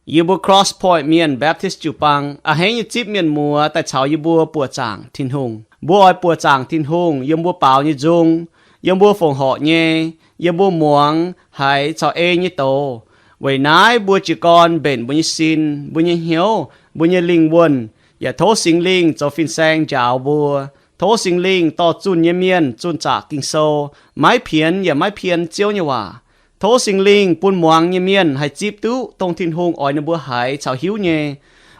Yie mbuo Cross Point Mienh Baptist jiu-baang a'hneiv nyei zipv mienh muoz daaih caux yie mbuo buoqc zaangc Tin-Hungh. Mbuo oix buoqc zaangc Tin-Hungh yiem mbuo baaux nyei nzung, yiem mbuo fongc horc nyei, yiem mbuo muangx haiz caux ei nyei doz. Weic naaiv mbuo jiez gorn mbenc mbuo nyei sin, mbuo nyei hnyouv, mbuo nyei lingh wuonh, yaac tov Singx Lingh zoux fin-saeng njaaux mbuo. Tov Singx Lingh dorh zunh nyei mienh zunh zaqc Ging-Sou, maiv pienx yaac maiv pien Ziouv nyei waac. Tov Singx Lingh bun muangx nyei mienh haih zipv duqv dongh Tin-Hungh oix ninh mbuo haiz caux hiuv nyei,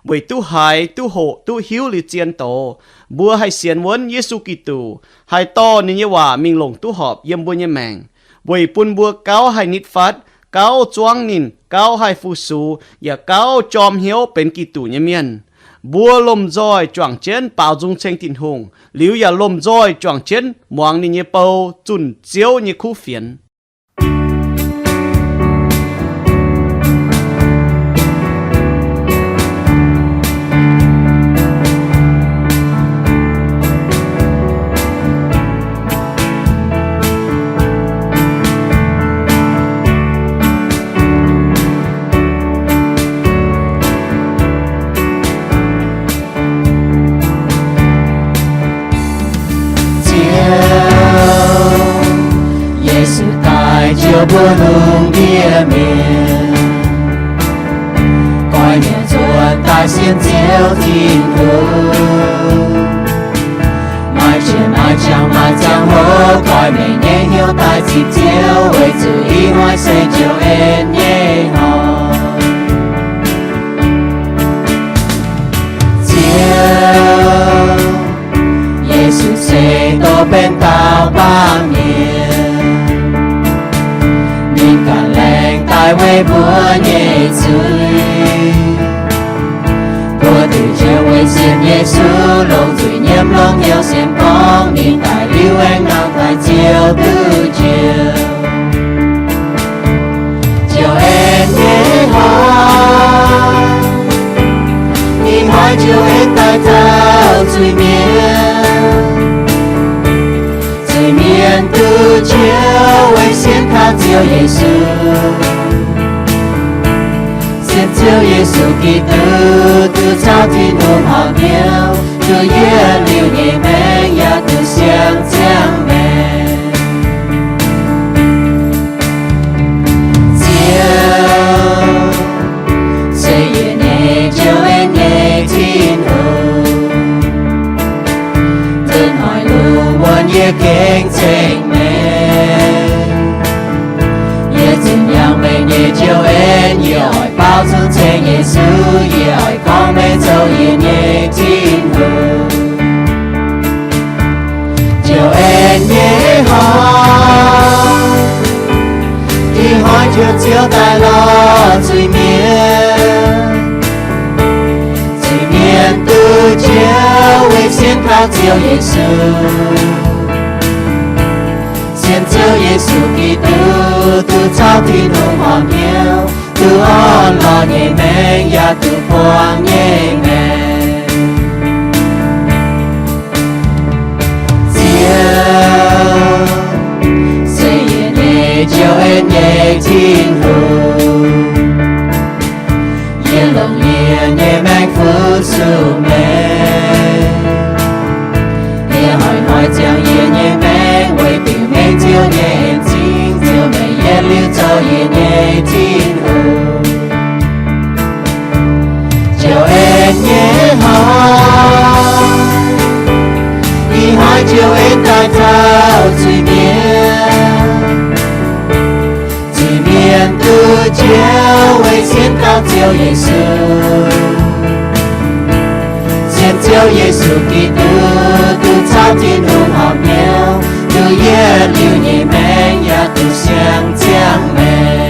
weic duqv haiz, duqv hoqc, duqv hiuv liuz zien doz, mbuo haih sienx wuonv Yesu Giduc, haih dorh ninh nyei waac mingh longc duqv horpc yiem mbuo nyei maengc, weic bun mbuo gauh haih nitv fatv, gauh zuangv ninh, gauh haih fu-sux, yaac gauh jorm hnyouv benx Giduc nyei mienh. Mbuo lomh nzoih juangc jienv baaux nzung ceng Tin-Hungh, liuz yaac lomh nzoih juangc jienv muangx ninh nyei bou zunh Ziouv nyei kuv fienx. Ziouv, Yesu daaih jouh mbuo lungh ndiev mienh, goiv nyei nzuonx daaih sienx Ziouv Tin-Hungh. Maaih qiex maaih qangx maaih ziangh hoc goiv meih nyei hnyouv daaih zipv Ziouv, weic zuqc ih hnoi se Ziouv en nyei hnoi. Ziouv, Yesu se dongh benx dauh baamh mienh, ninh ganh laengz daaih weic mbuo nyei zuiz. Mbuo duqv njoux weic sienx Yesu longc zuiz nyiemv longc hnyouv sienx gorngv ninh daaih liuz aengx nangh daaih Ziouv duqv njoux. Ziouv en nyei hnoi, ih hnoi Ziouv en daaih taux zuiz-mienh. Zuiz-mienh duqv njoux weic sienx kaux Ziouv Yesu. Sienx Ziouv Yesu Giduc duqv caux Tin-Hungh horpc hnyouv, duqv yietc liuz nyei maengc yaac duqv siang-ziangh maengc. Ziouv se yie nyei Ziouv, en nyei Tin-Hungh. Nzunc hnoi lungh muonz yie gengh ceng meih. Yie zinh yangh meih nyei Ziouv en, yie oix baaux nzung ceng Yesu, yie oix gorngv meih zoux yie nyei Tin-Hungh. Ziouv en nyei hnoi, ih hnoi Ziouv, Ziouv daaih lorz zuiz-mienh. Zuiz-mienh duqv njoux weic sienx kaux Ziouv Yesu. Sienx Ziouv Yesu Giduc duqv caux Tin-Hungh horpc hnyouv, duqv orn-lorqc nyei maengc yaac duqv buangh nyei maengc. Ziouv se yie nyei Ziouv, en nyei Tin-Hungh. Yie longc yie nyei maengc fu-sux meih. Yie hnoi-hnoi ziangh yie nyei maengc weic diuc mengh Ziouv nyei en-zingh. Ziouv, meih yietc liuz zoux yie nyei Tin-Hungh. Ziouv en nyei hnoi, ih hnoi Ziouv en daaih taux zuiz-mienh. Zuiz-mienh duqv njoux weic sienx kaux Ziouv Yesu. Sienx Ziouv Yesu Giduc duqv caux Tin-Hungh horpc hnyouv, duqv yietc liuz nyei maengc yaac duqv siang-ziangh maengc.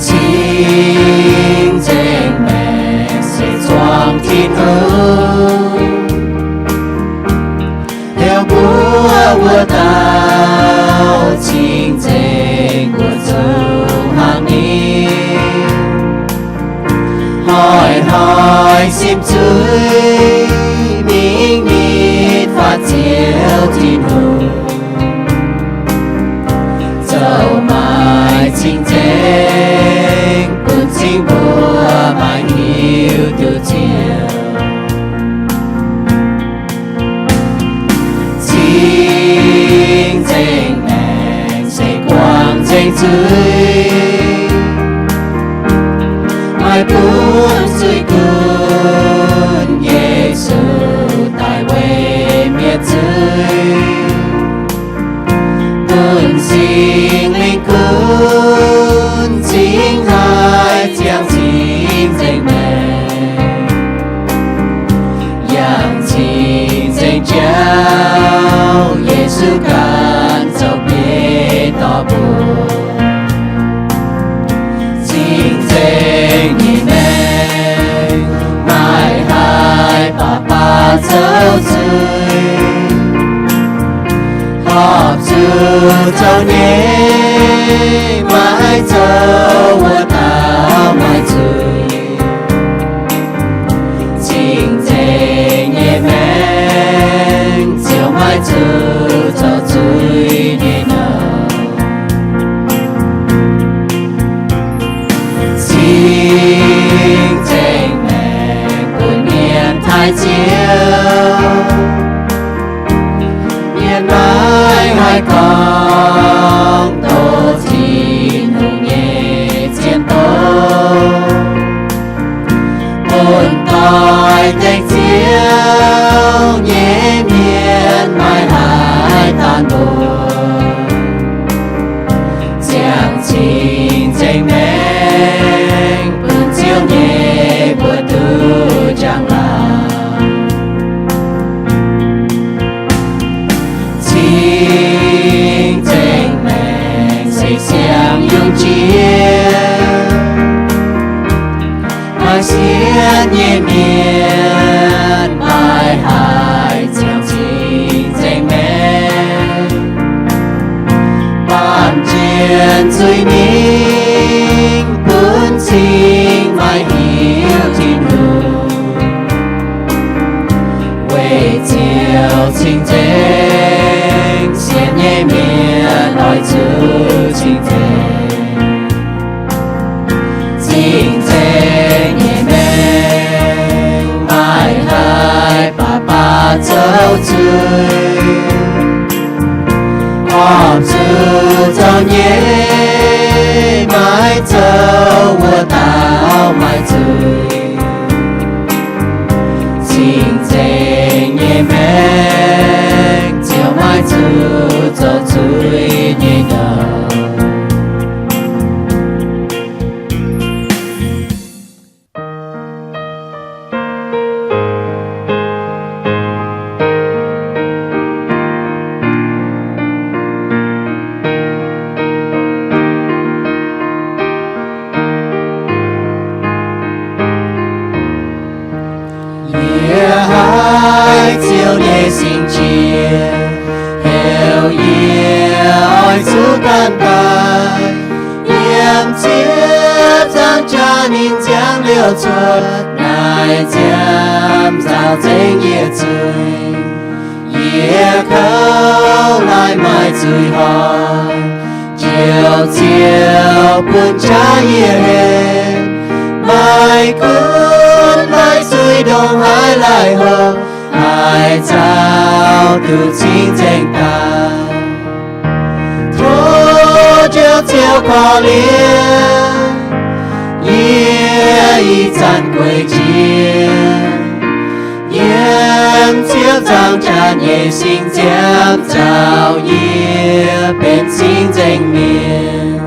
Cing Mbuo dauh cing-nzengc mbuo zuqc hnangv ni, hoic hoic simv zuiz, mingh nitv faatv Ziouv Tin-Hungh, zoux maaih cing-nzengc bun cing mbuo maaih hiuv duqv Ziouv. Cing-nzengc maengc se guangc nzengc zuiz, maaih bun zuiz gunv. Yesu daaih weic mienh zuiz, bun Singx Lingh gunv cingx haic ziangh cing-nzengc maengc. Yangh cing-nzengc jauv, Yesu ganh zoux bieiv dorh mbuo. Cing-nzengc nyei maengc maiv haih baac baac zoux zuiz, horpc zuqc zoux nyei, maiv zoux wuov dauh maaih zuiz. Cing-nzengc nyei maengc ziouc maiv zuqc zoux zuiz nyei nouh. Cing-nzengc maengc bun mienh taaih Ziouv, mienh maiv haih gorngv tov Tin-Hungh nyei zien doz. Bun doix-dekc Ziouv nyei mienh maiv haih daanh mbuox, ziangh cing-nzengc maengc bun Ziouv nyei mbuox duqv njang-laangc. Cing-nzengc maengc se siang-yungh jiex, maaih sienx nyei mienh maiv haih ziangh cing-nzengc maengc, baamh jien zuiz-mingh bun cing maaih hiuv Tin-Hungh. Weic Ziouv cing-nzengc, sienx nyei mienh oix zuqc cing-nzengc. Cing-nzengc nyei maengc maiv haih baac baac zoux zuiz, horpc zuqc zoux nyei, maiv zoux wuov dauh maaih zuiz. Cing-nzengc nyei maengc ziouc maiv zuqc zoux zuiz nyei nouh. Yie haiz Ziouv nyei singx qiex, heuc yie oix zuqc gaanv daaih, yiem Ziouv zangc jaax ninh ziangh liouh cuotv naaic ziangh nzaaux nzengc yie zuiz. Yie kouv laaic maaih zuiz hoic, njoux Ziouv bun qaqv yie hlen. Maiv gunv maaih zuiz ndongc haaix laaic hoc, haaix dauh duqv cing-nzengc daaih. Tov njoux Ziouv korv-lienh yie ih zanc gueic jiex, yiem Ziouv zangc jaax nyei singx ziepc zaux yie benx cing-nzengc mienh.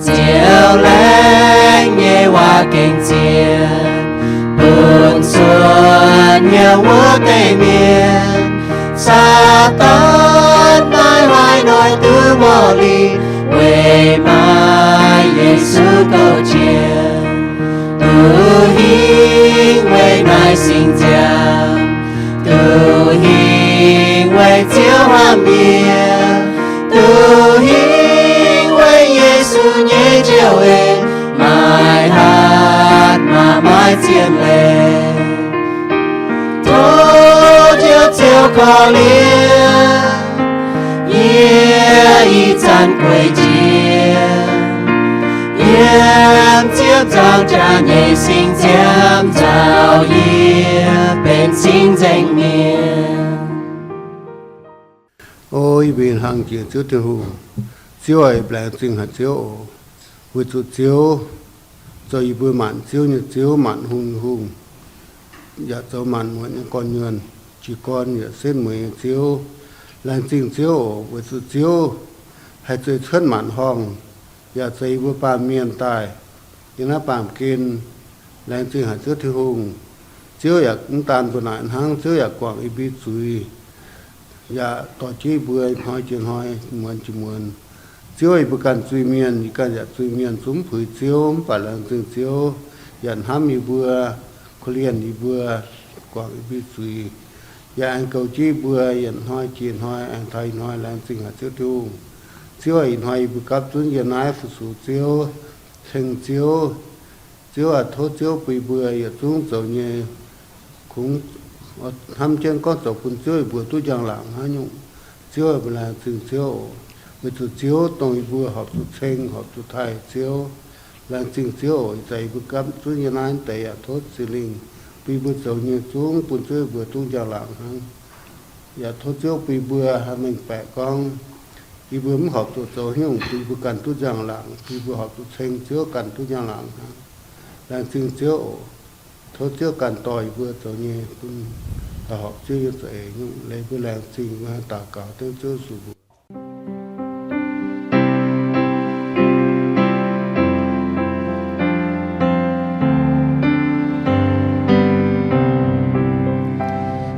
Ziouv laengz nyei waac gengh zien, bun cuotv hnyouv wuov deix mienh. Saadaan maiv haih noic duqv morc lic, weic maaih Yesu gouv jiex. Duqv hingh weic naaiv singx ziangh, duqv hingh weic Ziouv hnamv yie. Maaih hatc maaih maiv zienh leiz, tov Ziouv Ziouv korv-lienh yie ih zanc gueic jiex, yiem ziepc nzaangc jaax nyeic singx ziepc nzauh yie benx cing-nzengc mienh. O yie mbuo hnangv jiex Ziouv Tin-Hungh. Ziouv aac, laengz zingh haic Ziouv oc. Weic zuqc Ziouv zoux yie mbuo maanc ziouv nyei Ziouv, maanc hungh nyei Hungh, yaac zoux maanc muotc nyei gorn-nyuonh, jiez gorn yaac setv mueiz nyei Ziouv. Laengz zingh Ziouv oc, weic zuqc Ziouv haih zueih cuotv maanc horngh, yaac zoux yie mbuo baamh mienh daaih yiem naaiv baamh gen. Laengz zingh haic Ziouv Tin-Hungh. Ziouv yaac mv daan mbuo naaic hnangv, Ziouv yaac guangc yie mbuo zuiz, yaac dorh jienv yie mbuo hnoi jiex hnoi, muonz jiex muonz. Ziouv, yie mbuo ganh zuiz-mienh, yie ganh yaac zuiz-mienh, zungv mv puix Ziouv. Mv baac laengz zingh Ziouv yaac hnamv yie mbuo, korv-lienh yie mbuo, guangc yie mbuo zuiz, yaac aengx goux jienv yie mbuo yietc hnoi jiex hnoi, aengx taux ih hnoi. Laengz zingh haic Ziouv Tin-Hungh. Ziouv aac, ih hnoi yie mbuo gapv zunv yiem naaiv fu-sux Ziouv, ceng Ziouv. Ziouv aac, tov Ziouv bun yie mbuo yietc zungv zoux nyei kungx hnamv jienv gorngv zoux bun Ziouv yie mbuo duqv njang-laangc haaix nyungc. Ziouv aac, mbuo laengz zingh Ziouv oc, weic zuqc Ziouv dongh yie mbuo horpc zuqc ceng, horpc zuqc taaih Ziouv. Laengz zingh Ziouv oc. Ih zanc yie mbuo gapv zunv yiem naaiv deix yaac tov Singx Lingh bun yie mbuo zoux nyei zungv bun Ziouv yie mbuo duqv njang-laangc hnangv. Yaac tov Ziouv bun yie mbuo haih mengh baeqc gorngv yie mbuo mv horpc zuqc zoux haaix nyungc bun yie mbuo ganh duqv njang-laangc, bun yie mbuo horpc zuqc ceng Ziouv ganh duqv njang-laangc hnangv. Laengz zingh Ziouv oc. Tov Ziouv ganh dorh yie mbuo zoux nyei bun haih horpc Ziouv nyei za'eix nyungc. Leiz mbuo laengz zingh, mbuo haih daux gaux dengv Ziouv Yesu mbuox.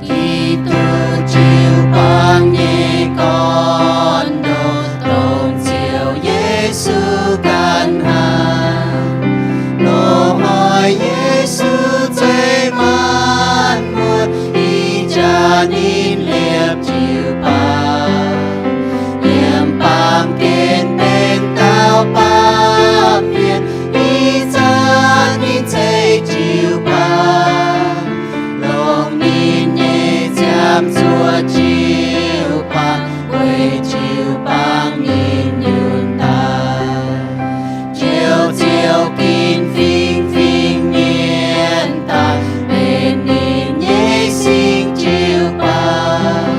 Giduc, jiu-baang nyei gorn-ndoqv, dongh Ziouv Yesu ganh hnangv. Loz-hnoi Yesu zeiz maanc muotc, ih jaax ninh liepc jiu-baang. Yiem baamh gen benx dauh baamh mienh, ih zanc ninh zeiz jiu-baang. Longc ninh nyei nziaamv zuoqc jiu-baang, weic jiu-baang ninh yunh daaih. Ziouv, Ziouv ginv fingx-fingx mienh daaih, benx ninh nyei singx jiu-baang.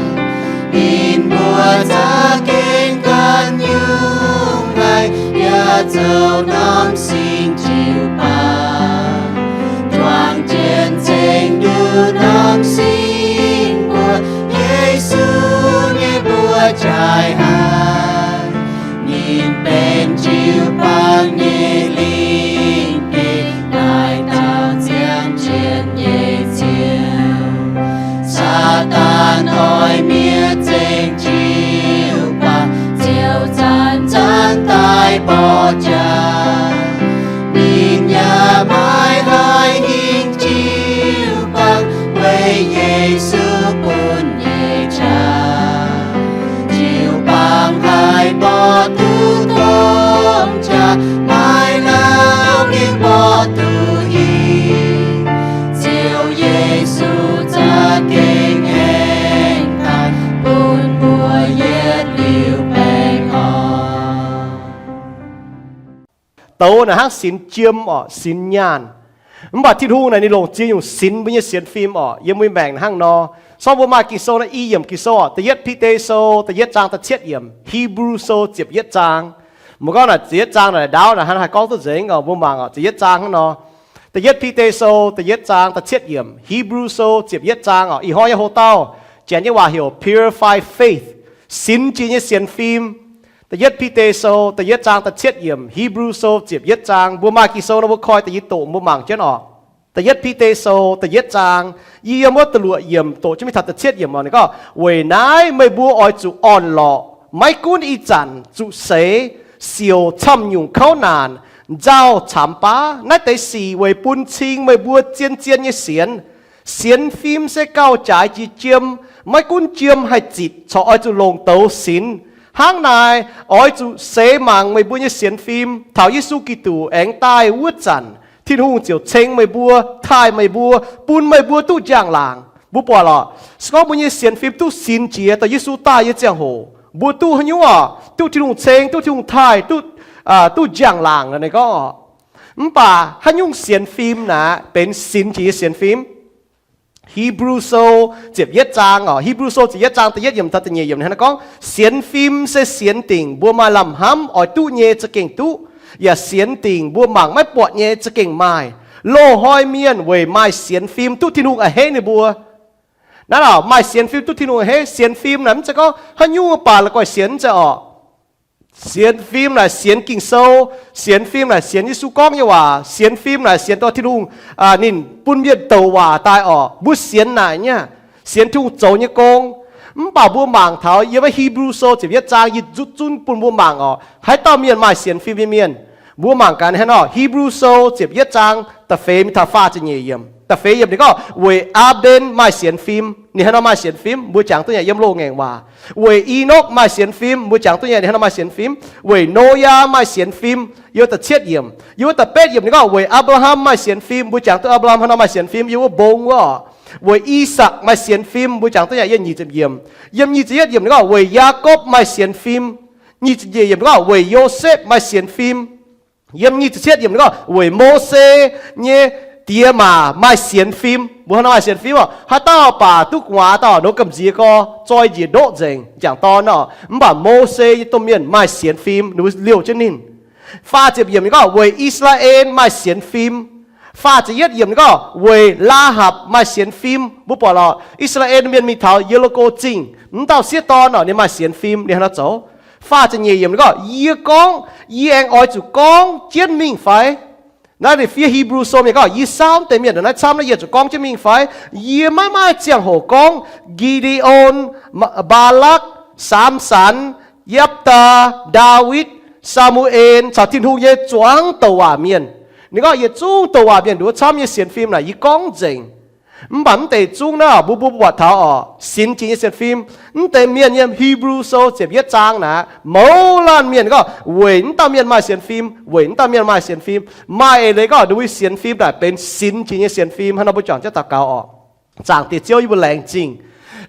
Ninh mbuo za'gengh ganh nyungc haic, yaac zoux norm singx jiu-baang. Juangc jienv ceng nduqc norm singx mbuo, Yesu nyei mbuox jaaix haic. Ninh benx jiu-baang nyei lingh geh, naaic dauh ziangh jienv nyei Ziouv. Saadaan doix mienh zengc jiu-baang, ziouc zanc-zanc daaih mborqv jaax. Ninh yaac maiv haih hingh jiu-baang, weic Yesu bun nyei qaqv. Jiu-baang haih mborqv duqv dongh jaax, maiv lauh gengh mborqv duqv hingh. Ziouv Yesu za'gengh aengx daaih bun mbuo yietc liuz baengh orn. Douz naaic hnangv sinx jiem orqc, sinx nyaanh. Mv baac Tin-Hungh naaic ninh longc ziex nyungc sinx mbuo nyei sienx fim orqc. Yiem mbuo maengc hnangv nor, sorng mbuo maaih Ging-Sou naaiv i yiemc Ging-Sou orqc, Da'yietv Bide Sou da'yietv zaang da'cietv yiemc, Hipv^lu Sou ziepc yietv zaang. Mbuo gorngv naaic ziepc yietv zaang naaic ndaauv naaic hnangv haih gorngv duqv nzengc orqc, mbuo mangc orqc, ziepc yietv zaang hnangv nor. Da'yietv Bide Sou da'yietv zaang da'cietv yiemc, Hipv^lu Sou ziepc yietv zaang orqc. Ih hnoi yie hoqc dauh Janx nyei waac heuc purify faith, sinx jiex nyei sienx fim. Da'yietv Bide Sou da'yietv zaang da'cietv yiemc, Hipv^lu Sou ziepc yietv zaang. Mbuo maaih Ging-Sou nor mbuo koi da'yietv doqc mbuo mangc jienv orqc. Da'yietv Bide Sou da'yietv zaang, yiem wuov da'luoqc yiemc doqc jienv mingh taux da'cietv yiemc orqc, ninh gorngv, Weic naaiv meih mbuo oix zuqc orn-lorqc, maiv gunv ih zanc zuqc seix, siouc camv-nyungc kouv naanc, nzauh camx baav. Naaiv deix sic weic bun cing meih mbuo zien-zien nyei sienx. Sienx fim se gauh jaaix jiex jiem. Maiv gunv jiem haih zitc corc oix zuqc longc douz sinx. Hnangv naaic, oix zuqc seix mangc meih mbuo nyei sienx fim taux Yesu Giduc aengx daaih wuov zanc, Tin-Hungh ziouc ceng meih mbuo, taaih meih mbuo, bun meih mbuo duqv njang-laangc. Mbuo buatc lorqc, se gorngv mbuo nyei sienx fim duqv sinx jiex daaih Yesu daaih nyei ziangh hoc, mbuo duqv haaix nyungc oc, duqv Tin-Hungh ceng, duqv Tin-Hungh taaih, duqv, duqv njang-laangc naaic gorngv. Mv baac haaix nyungc sienx fim naaic benx sinx jiex nyei sienx fim? Hipv^lu Sou ziepc yietv zaang oc, Hipv^lu Sou ziepc yietv zaang da'yietv yiemc taux da'nyeic yiemc hnangv naaiv gorngv, sienx fim se sienx dingc mbuo maaih lamh hnamv oix duqv nyei za'gengh duqv, yaac sienx dingc mbuo mangc maiv buatc nyei za'gengh maaih. Loz-hnoi mienh weic maaih sienx fim duqv Tin-Hungh a'hneiv ninh mbuo. Naaiv oc, maaih sienx fim duqv Tin-Hungh a'hneiv. Sienx fim naaic mv zeiz gorngv haaix nyungc baac la'guaih sienx mv zeiz oc. Sienx fim naaic sienx Ging-Sou, sienx fim naaic sienx Yesu gorngv nyei waac, sienx fim naaic sienx dongh Tin-Hungh ninh bun mienh douc waac daaih oc. Mbuo sienx naaic nyei, sienx Tin-Hungh zoux nyei gong. Mv baac mbuo mangc taux yiem wuov Hipv^lu Sou ziepc yietv zaang yie zutv zunv bun mbuo mangc oc, haaix dauh mienh maaih sienx fim nyei mienh. Mbuo mangc gaax hnangv nor, Hipv^lu Sou ziepc yietv zaang da'feix mingh taux faah ziepc nyeic yiemc. Da'feix yiemc ninh gorngv, weic Aa^mben maaih sienx fim. Ninh hnangv nor maaih sienx fim, mbuo jangx duqv nyei yiem loz-ngaengc waac. Weic Enokv maaih sienx fim, mbuo jangx duqv nyei ninh hnangv nor maaih sienx fim. Weic Noyaa maaih sienx fim, yiem wuov da'cietv yiemc. Yiem wuov da'betv yiemc ninh gorngv, weic Apc^laa^ham maaih sienx fim, mbuo jangx duqv Apc^laa^ham hnangv nor maaih sienx fim yiem wuov mbong wuov oc. Weic I^sakc maaih sienx fim, mbuo jangx duqv nyei yiem nyic ziepc yiemc. Yiem nyic ziepc yietv yiemc ninh gorngv, weic Yaakopv maaih sienx fim. Nyic ziepc nyeic yiemc ninh gorngv, weic Yosepv maaih sienx fim. Yiem nyic ziepc cietv yiemc ninh gorngv, weic Mose nyei diex maac maaih sienx fim. Mbuo hnangv nor maaih sienx fim oc. Haaix dauh baac duqv gu'nguaaz dauh nor gamh nziex gorx zoi njiec ndoqv nzengc, jangc dorn oc. Mv baac Mose nyei domh mienh maaih sienx fim, ninh mbuo liouh jienv ninh. Faah ziepc yiemc ninh gorngv, weic I^saa^laa^en maaih sienx fim. Faah ziepc yietv yiemc ninh gorngv, weic Laahapc maaih sienx fim. Mbuo buatc lorqc, I^saa^laa^en mienh mingh taux Ye^li^ko Zingh, m'dauh sieqv dorn oc, ninh maaih sienx fim, ninh hnangv nor zoux. Faah ziepc nyeic yiemc ninh gorngv, yie gorngv, yie aengx oix zuqc gorngv jienv mingh fai? Naaiv ninh fiev Hipv^lu Sou mienh gorngv, yie saauv deix mienh naaiv camv, naaiv yie zuqc gorngv jienv mingh fai? Yie maiv maaih ziangh hoc gorngv Gi^nde^on, Mbaalakv, Saamson, Yapv^ndaa, Ndaawitv, Saa^mu^en caux Tin-Hungh nyei zuangx douc waac mienh. Ninh gorngv yietc zungv douc waac mienh nduov camv nyei sienx fim naaic yie gorngv nzengc. Mv baac mv deix zungv naaiv mbuo, mbuo buatc taux oc, sinx jiex nyei sienx fim. Mv deix mienh yiem Hipv^lu Sou ziepc yietv zaang naaic, mouz laanh mienh gorngv weic mv dauh mienh maaih sienx fim, weic mv dauh mienh maaih sienx fim. Maaih eix leiz gorngv ninh mbuo sienx fim naaic benx sinx jiex nyei sienx fim. Hnangv nor mbuo juangc jienv daux gaux oc. Zaangc Diex Ziouv, yie mbuo laengz zingh.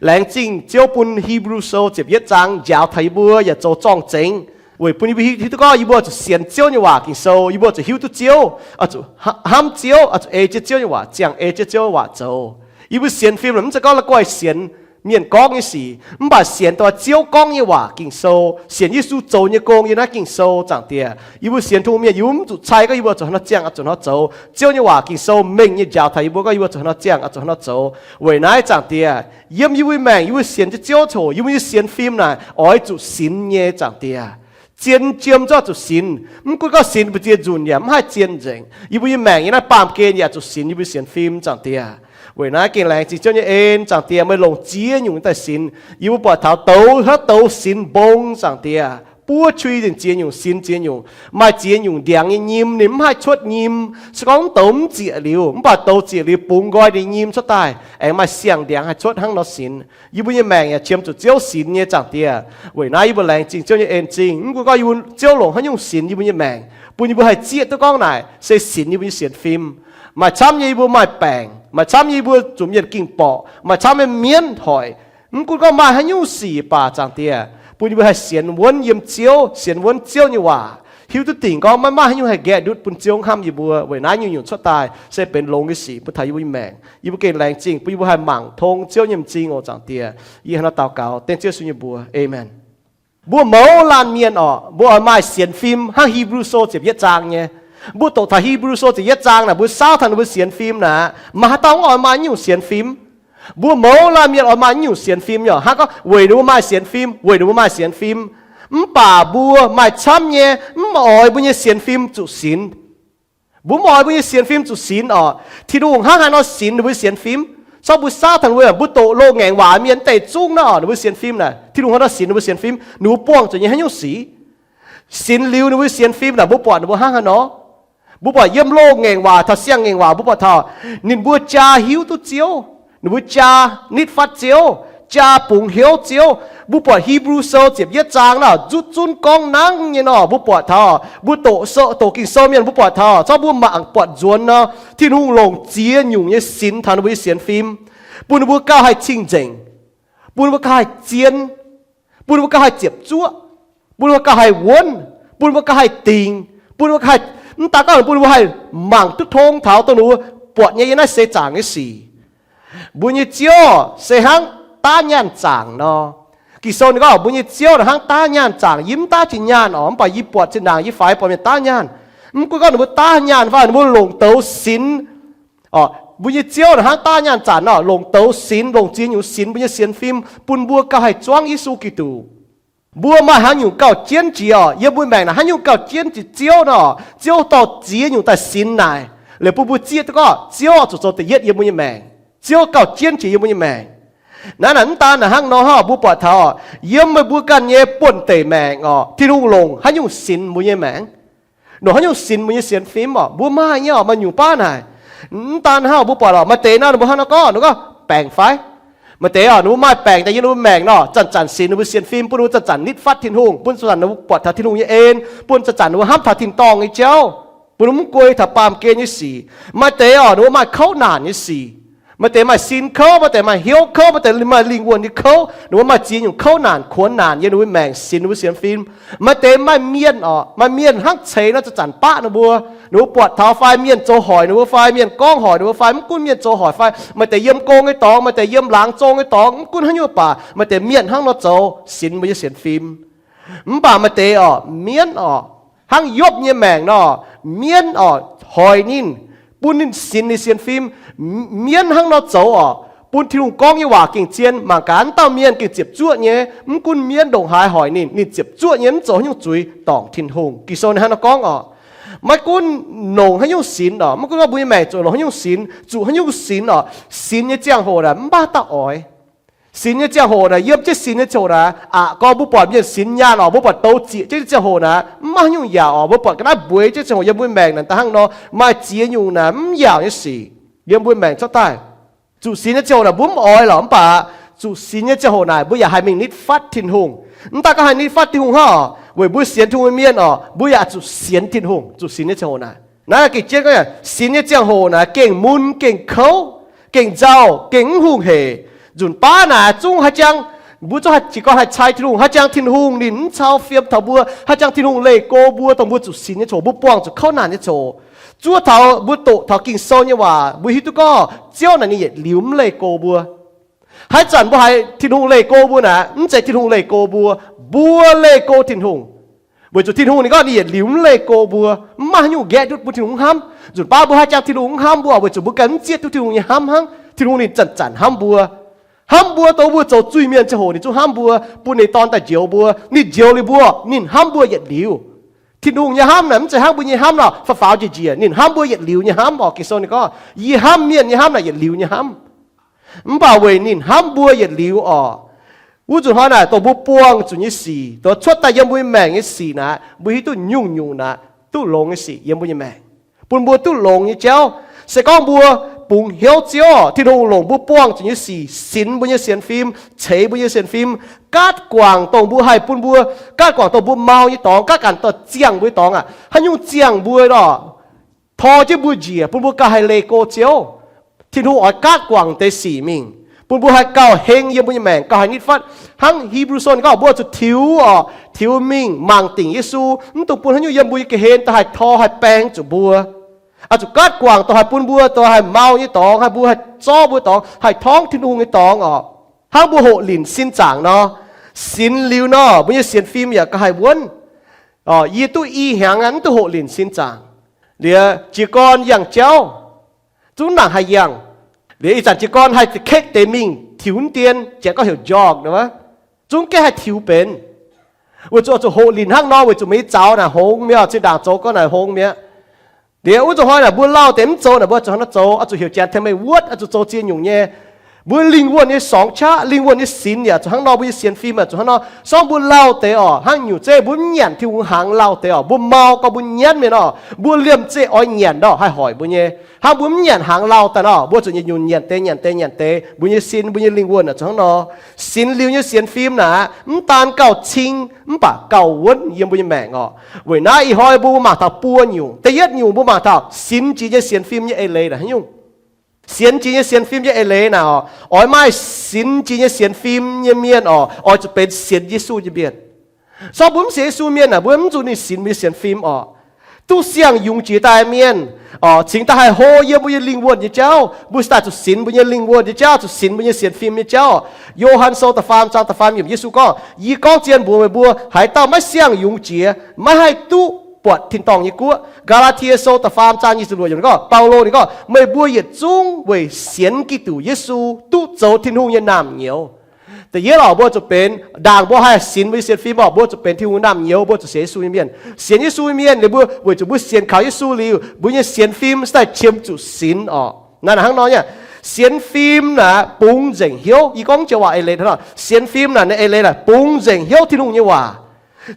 Laengz zingh Ziouv bun Hipv^lu Sou ziepc yietv zaang njaaux taux yie mbuo yaac zoux zorng-zengx, weic bun yie mbuo hiuv duqv gorngv yie mbuo zuqc sienx Ziouv nyei waac Ging-Sou, yie mbuo zuqc hiuv duqv Ziouv, zuqc hnamv Ziouv, zuqc ei jienv Ziouv nyei waac, ziangh ei jienv Ziouv nyei waac zoux. Yie mbuo sienx fim mv zeiz gorngv la'guaih sienx mienh gorngv nyei sic, mv baac sienx dongh Ziouv gorngv nyei waac Ging-Sou, sienx Yesu zoux nyei gong yiem naaiv Ging-Sou. Zaangc Diex, yie mbuo sienx Tin-Hungh mienh yie mbuo mv zuqc cai gorngv yie mbuo zuqc hnangv nor ziangh, zuqc hnangv nor zoux. Ziouv nyei waac Ging-Sou mengh nyei njaaux taux yie mbuo gorngv yie mbuo zuqc hnangv nor ziangh, zuqc hnangv nor zoux. Weic naaiv Zaangc Diex, yiem yie mbuo maengc yie mbuo sienx jienv Ziouv coc, yie mbuo nyei sienx fim naaic oix zuqc sinx nyei. Zaangc Diex, zien jiem zuqc sinx. Mv gunv gorngv sinx mbu'ziex nzunc yaac mv haih zien nzengc. Yie mbuo nyei maengc yiem naaiv baamh gen yaac zuqc sinx yie mbuo sienx fim. Zaangc Diex, weic naaiv gengh laengz zingh Ziouv nyei en. Zaangc Diex, meih longc ziex nyungc daaih sinx. Yie mbuo buatc taux douz hnangv douz sinx mbong. Zaangc Diex, buov qui nzengc ziex nyungc, sinx ziex nyungc. Maaih ziex nyungc ndiangx nyei nyim ninh mv haih cuotv nyim. Se gorngv mv douz mv ziec liuz, mv baac douz ziec liuz bungx nqoi ninh nyim cuotv daaih, aengx maaih siang-ndiangx haih cuotv hnangv nor sinx. Yie mbuo nyei maengc yaac qiemx zuqc Ziouv sinx nyei. Zaangc Diex, weic naaiv yie mbuo laengz zingh Ziouv nyei en zingh. Mv gunv gorngv yie mbuo, Ziouv longc haaix nyungc sinx yie mbuo nyei maengc, bun yie mbuo haih zieqv duqv gorngv naaic se sinx yie mbuo nyei sienx fim. Maaih camv nyei yie mbuo maaih baengc, maaih camv nyei yie mbuo zuqc mienh ging-borqc, maaih camv nyei mienv hoic. Mv gunv gorngv maaih haaix nyungc sic baac, Zaangc Diex, bun yie mbuo haih sienx wuonv yiem Ziouv, sienx wuonv Ziouv nyei waac, hiuv duqv dingc gorngv maiv maaih haaix nyungc haih nqaeqv ndutv bun Ziouv hnamv yie mbuo. Weic naaiv nyungc-nyungc cuotv daaih se benx longx nyei sic bun taux yie mbuo nyei maengc. Yie mbuo gengh laengz zingh bun yie mbuo haih mangc tong Ziouv nyei m'zing oc. Zaangc Diex, yie hnangv naaiv daux gaux dengv Ziouv Yesu nyei mbuox, aamen. Mbuo mouz laanh mienh oc, mbuo oix maaih sienx fim hnangv Hipv^lu Sou ziepc yietv zaang nyei. Mbuo doqc taux Hipv^lu Sou ziepc yietv zaang naaic, mbuo saauv taux ninh mbuo sienx fim naaic, maaih haaix dauh mv oix maaih nyungc sienx fim? Mbuo mouz laanh mienh oix maaih nyungc sienx fim nyei. Hnangv gorngv weic ninh mbuo maaih sienx fim, weic ninh mbuo maaih sienx fim. Mv baac mbuo maaih camv nyei mv oix mbuo nyei sienx fim zuqc sinx. Mbuo mv oix mbuo nyei sienx fim zuqc sinx oc. Tin-Hungh hnangv haaix nor sinx ninh mbuo sienx fim? Corc mbuo saauv taux ninh mbuo, mbuo doqc loz-ngaengc waac mienh deix zungv naaic oc, ninh mbuo sienx fim naaic, Tin-Hungh hnangv haaix nor sinx ninh mbuo sienx fim? Ninh mbuo buangh zuqc nyei haaix nyungc sic? Sinx liuz ninh mbuo sienx fim naaic, mbuo buatc ninh mbuo hnangv haaix nor? Mbuo buatc yiem loz-ngaengc waac taux siang-ngaengc waac, mbuo buatc taux ninh mbuo jaa hiuv duqv Ziouv, ninh mbuo jaa nitv fatv Ziouv, jaa bungx hnyouv Ziouv. Mbuo buatc Hipv^lu Sou ziepc yietv zaang naaic, zuqc zunv gorngv nangv nyei nor, mbuo buatc taux, mbuo doqc sou, doqc Ging-Sou mienh mbuo buatc taux, corc mbuo mangc buatc nzuonx nor, Tin-Hungh longc ziex nyungc nyei sinx taux ninh mbuo nyei sienx fim, bun ninh mbuo gauh haih cing-nzengc, bun ninh mbuo gauh haih zien, bun ninh mbuo gauh haih ziepc zuoqv, bun ninh mbuo gauh haih wuonv, bun ninh mbuo gauh haih dingc, bun ninh mbuo gauh haih, mv daaih gorngv bun ninh mbuo haih mangc duqv tong taux dongh ninh mbuo buatc nyei yiem naaiv seix zaangc nyei sic. Mbuo nyei Ziouv se hnangv daav nyaanh zaangc nor. Ging-Sou ninh gorngv mbuo nyei Ziouv naaic hnangv daav nyaanh zaangc. Yie mv daav jiex nyaanh oc, mv baac yie buatc zinh ndaangc yie faix buatc mienh daav nyaanh. Mv gunv gorngv ninh mbuo daav nyaanh fai ninh mbuo longc douz sinx, mbuo nyei Ziouv naaic hnangv daav nyaanh zaangc nor, longc douz sinx, longc ziex nyungc sinx mbuo nyei sienx fim, bun mbuo gauh haih zuangv Yesu Giduc. Mbuo maaih haaix nyungc gauh jienv jiex oc, yiem mbuo maengc naaic haaix nyungc gauh jienv jiex Ziouv nor, Ziouv dorh ziex nyungc daaih sinx naaic, liuz bun mbuo zieqv duqv gorngv Ziouv zuqc zoux da'yietv yiem mbuo nyei maengc. Ziouv gauh jienv jiex yiem mbuo nyei maengc. Naaiv naaic mv daan naaic hnangv nor oc, mbuo buatc taux yiem meih mbuo ganh nyei buonv-deic maengc oc, Tin-Hungh longc haaix nyungc sinx mbuo nyei maengc, longc haaix nyungc sinx mbuo nyei sienx fim oc. Mbuo maaih nyei oc, maaih nyungc baav naaic. Mv daan hnangv, mbuo buatc oc, maaih deix nor ninh mbuo hnangv nor gorngv, ninh gorngv baengc fai? Maaih deix oc, ninh mbuo maaih baengc daaih yiem ninh mbuo maengc nor, zanc-zanc sinx ninh mbuo sienx fim, bun ninh mbuo zanc-zanc nitv fatv Tin-Hungh, bun zanc-zanc ninh mbuo buatc taux Tin-Hungh nyei en, bun zanc-zanc ninh mbuo hnamv taux tin-dorngh nyei jauv, bun ninh mbuo mv guei taux baamh gen nyei sic. Maaih deix oc, ninh mbuo maaih kouv naanc nyei sic. Maaih deix maaih sin kouv, maaih deix maaih hnyouv kouv, maaih deix maaih lingh wuonh nyei kouv. Ninh mbuo maaih ziex nyungc kouv naanc kuonx naanc yiem ninh mbuo maengc sinx ninh mbuo sienx fim. Maaih deix maaih mienh oc, maaih mienh hnangv ceix nor zanc-zanc baqv ninh mbuo. Ninh mbuo buatc taux fai mienh zoux hoic ninh mbuo fai mienh gorngv hoic ninh mbuo fai mv gunv mienh zoux hoic fai maaih deix yiem gong nyei dorngx, maaih deix yiem laangz zong nyei dorngx, mv gunv haaix nyungc baac maaih deix mienh hnangv nor zoux sinx mbuo nyei sienx fim. Mv baac maaih deix oc, mienv oc, hnangv Yopv nyei maengc nor, mienv oc, hoic ninh, bun ninh sinx ninh sienx fim. Mienv hnangv nor zoux oc, bun Tin-Hungh gorngv nyei waac gengh zien, mangc gaax dauh mienh gengh ziepc zuoqv nyei. Mv gunv mienv ndongc haaix hoic ninh, ninh ziepc zuoqv nyei, mv zoux haaix nyungc zuiz dorngc Tin-Hungh. Ging-Sou ninh hnangv nor gorngv oc. Maiv gunv longc haaix nyungc sinx oc, maiv gunv gorngv mbuo nyei maengc zuqc longc haaix nyungc sinx, zuqc haaix nyungc sinx oc, sinx nyei ziangh hoc naaic mv baac dauh oix. Sinx nyei ziangh hoc naaic, yiem jienv sinx nyei ziangh hoc naaic, aqc gorngv mbuo buatc mienh sinx nyaanh oc, mbuo buatc douz zieqc jienv nyei ziangh hoc naaic, mv maaih haaix nyungc yaauc oc. Mbuo buatc ga'naaiv mbueix jienv ziangh hoc yiem mbuo maengc naaic, da'hnangv nor maaih ziex nyungc naaic mv yaauc nyei sic yiem mbuo maengc cuotv daaih. Zuqc sinx nyei ziangh hoc naaic mbuo mv oix lorqc, mv baac zuqc sinx nyei ziangh hoc naaic mbuo yaac haih mingh nitv fatv Tin-Hungh. Mv daaih gorngv haih nitv fatv Tin-Hungh hnangv oc, weic mbuo sienx Tin-Hungh nyei mienh oc, mbuo yaac zuqc sienx Tin-Hungh. Zuqc sinx nyei ziangh hoc naaic, naaiv gengh jienv gorngv, sinx nyei ziangh hoc naaic gengh mun gengh kouv, gengh nzauh, gengh mv hungh hec. Nzunc baav naaic zungv haaix jangx, mbuo zungv haih jiez gorn haih cai Tin-Hungh, haaix jangx Tin-Hungh ninh mv cau fiem taux mbuo, haaix jangx Tin-Hungh leih go mbuo, dongh mbuo zuqc sinx nyei coc, mbuo buangh zuqc kouv naanc nyei coc. Zuov taux mbuo doqc taux Ging-Sou nyei waac, mbuo hiuv duqv gorngv Ziouv naaic ninh yietc liuz mv leih go mbuo. Haaix zanc mbuo haiz Tin-Hungh leih go mbuo naaic, mv zeiz Tin-Hungh leih go mbuo, mbuo leih go Tin-Hungh. Weic zuqc Tin-Hungh ninh gorngv ninh yietc liuz mv leih go mbuo, mv maaih haaix nyungc nqaeqv ndutv bun Tin-Hungh mv hnamv. Nzunc baav mbuo haaix jangx Tin-Hungh mv hnamv mbuo, weic zuqc mbuo ganh mv zieqv duqv Tin-Hungh nyei hnamv hnangv. Tin-Hungh ninh zanc-zanc hnamv mbuo. Hnamv mbuo dongh mbuo zoux zuiz-mienh ziangh hoc ninh zungv hnamv mbuo, bun ninh Dorn daaih njoux mbuo. Ninh njoux liuz mbuo, ninh hnamv mbuo yietc liuz. Tin-Hungh nyei hnamv naaic mv zeiz hnangv mbuo nyei hnamv nor faaux faaux njiec njiec. Ninh hnamv mbuo yietc liuz nyei hnamv oc. Ging-Sou ninh gorngv, yie hnamv mienh nyei hnamv naaic yietc liuz nyei hnamv. Mv baac weic ninh hnamv mbuo yietc liuz oc, wuov nzunc hnoi naaic dongh mbuo buangh zuqc nyei sic, dongh cuotv daaih yiem mbuo nyei maengc nyei sic naaic, mbuo hiuv duqv nyungc-nyungc naaic duqv longx nyei sic yiem mbuo nyei maengc, bun mbuo duqv longx nyei jauv. Se gorngv mbuo bungx hnyouv Ziouv, Tin-Hungh longc mbuo buangh zuqc nyei sic sinx mbuo nyei sienx fim, ceix mbuo nyei sienx fim, gaatv guangc dongh mbuo haih bun mbuo, gaatv guangc dongh mbuo mau nyei dorngx, gaatv guangc dongh ziangh mbuo nyei dorngx aac, haaix nyungc ziangh mbuo nor, tor jienv mbuo njiec, bun mbuo gauh haih leih go Ziouv. Tin-Hungh oix gaatv guangc deix sic mingh, bun mbuo haih gauh heng yiem mbuo nyei maengc, gauh haih nitv fatv. Hnangv Hipv^lu Sou gorngv mbuo zuqc tiux oc, tiux mingh mangc dingc Yesu, mv dungx bun haaix nyungc yiem mbuo nyei ga'hlen daaih haih tor haih baeng zuqc mbuo. Oix zuqc gaatv guangc dongh haih bun mbuo dongh haih mau nyei dorngx, haih mbuo haih zorqv mbuo dorngx, haih torngv Tin-Hungh nyei dorngx oc. Hnangv mbuo hoqc linc sin zaangc nor, sinx liuz nor, mbuo nyei sienx fim yaac gauh haih wuonv. Yie duqv i hnyangx aqv, mv duqv hoqc linc sin zaangc. Liuz jiez gorn yangh jauv, zungv nangc haih yangh. Liuz ih zanc jiez gorn haih kekv deix mingh tiux ndien, janx gorngv heuc jog, zungv gaeqv haih tiux benx. Weic zuqc oix zuqc hoqc linc hnangv nor, weic zuqc meih nyei zaux naaic hngongx mi'aqv, zinh ndaangc zoux gorngv naaic hngongx mi'aqv. Liuz wuov nzunc hnoi naaic mbuo lauh deix mv zoux naaic, mbuo zuqc hnangv nor zoux, oix zuqc heuc janx tengx meih wuotv, oix zuqc zoux ziex nyungc nyei. Mbuo lingh wuonh nyei sorngx qaqv, lingh wuonh nyei sinx yaac zuqc hnangv nor, mbuo nyei sienx fim yaac zuqc hnangv nor. Sorng mbuo lauh deix orqc, hnangv nyungc zeiv mbuo mv nyanc Tin-Hungh hnaangx lauh deix orqc, mbuo mau gorngv mbuo nyanv mienh orqc, mbuo liemh zeih oix nyanc nor haih hoic mbuo nyei. Hnangv mbuo mv nyanc hnaangx lauh daaih nor, mbuo zuqc nyei nyunc nyanc deix nyanc deix nyanc deix, mbuo nyei sin, mbuo nyei lingh wuonh zuqc hnangv nor. Sinx liuz nyei sienx fim naaic, mv daan gauh cing mv baac gauh wuonv yiem mbuo nyei maengc orqc. Weic naaiv ih hnoi mbuo mangc taux buo nyungc. Da'yietv nyungc mbuo mangc taux sinx jiex nyei sienx fim nyei eix leiz naaic haaix nyungc. Sienx jiex nyei sienx fim nyei eix leiz naaic orqc, oix maaih sinx jiex nyei sienx fim nyei mienh orqc, oix zuqc benx sienx Yesu nyei mienh. Sorng mbuo mv sienx Yesu mienh naaic, mbuo mv zuqc ninh sinx mbuo nyei sienx fim orqc. Duqv siang-yungz jiex daaih mienh orqc, cingx daaih haih hlo yiem mbuo nyei lingh wuonh nyei jauv, mbuo daaih zuqc sinx mbuo nyei lingh wuonh nyei jauv, zuqc sinx mbuo nyei sienx fim nyei jauv. Yo^han Sou da'faam zaang da'faam yiemc, Yesu gorngv, Yie gorngv zien mbuox meih mbuo, haaix dauh maiv siang-yungz jiex maiv haih duqv buatc tin-dorngh nyei guoqv. Gaa^laa^tie Sou da'faam zaang nyic ziepc luoqc yiemc gorngv, Baulo ninh gorngv, Meih mbuo yietc zungv weic sienx Giduc Yesu duqv zoux Tin-Hungh nyei naamh nyouz. Da'yietv orqc, mbuo zuqc benx, ndaangc mbuo haih sinx mbuo nyei sienx fim orqc, mbuo zuqc benx Tin-Hungh naamh nyouz, mbuo zuqc sienx Yesu nyei mienh. Sienx Yesu nyei mienh liuz mbuo weic zuqc mbuo sienx kaux Yesu liuz, mbuo nyei sienx fim se daaih qiemx zuqc sinx orqc. Naaiv hnangv nor nyei, sienx fim naaic bungx nzengc hnyouv. Yie gorngv joux waac eix leiz hnangv nor, sienx fim naaic ninh eix leiz naaic bungx nzengc hnyouv Tin-Hungh nyei waac.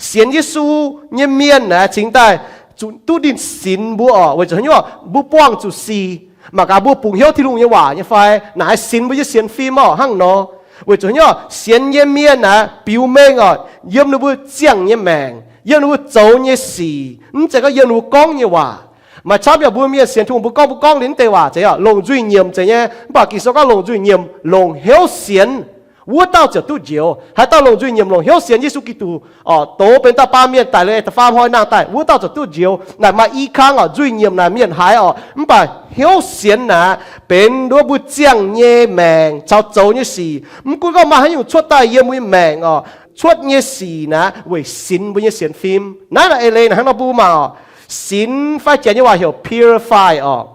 Sienx Yesu nyei mienh naaic cingx daaih zuqc duqv ninh sinx mbuo orqc. Weic zuqc haaix nyungc? Mbuo buangh zuqc sic, mangc gaax mbuo bungx hnyouv Tin-Hungh nyei waac nyei fai. Naaic sinx mbuo nyei sienx fim orqc hnangv nor. Weic zuqc haaix nyungc? Sienx nyei mienh naaic biux mengh orqc, yiem ninh mbuo ziangh nyei maengc, yiem ninh mbuo zoux nyei sic, mv zeiz gorngv yiem ninh mbuo gorngv nyei waac. Maaih camv yaac mbuo mienh sienx Tin-Hungh mbuo gorngv, mbuo gorngv liuz mv deix waac zeiz orqc, longc nzuih nyiemc zeiz nyei. Mv baac Ging-Sou gorngv longc nzuih nyiemc longc hnyouv sienx, wuov dauh ziouc duqv njoux. Haaix dauh longc nzuih nyiemc longc hnyouv sienx Yesu Giduc orqc, doz benx dauh baamh mienh daic liuz da'faam hnoi nangh daaih, wuov dauh ziouc duqv njoux. Naaic maaih i kang orqc, nzuih nyiemc naaic mienh haiz orqc, mv baac hnyouv sienx naaic benx wuov mbuo ziangh nyei maengc caux zoux nyei sic. Mv gunv gorngv maaih haaix nyungc cuotv daaih yiem mbuo nyei maengc orqc, cuotv nyei sic naaic weic sinx mbuo nyei sienx fim. Naaiv naaic eix leiz naaic hnangv nor mbuo mangc orqc, sinx fai Janx nyei waac heuc purify orqc.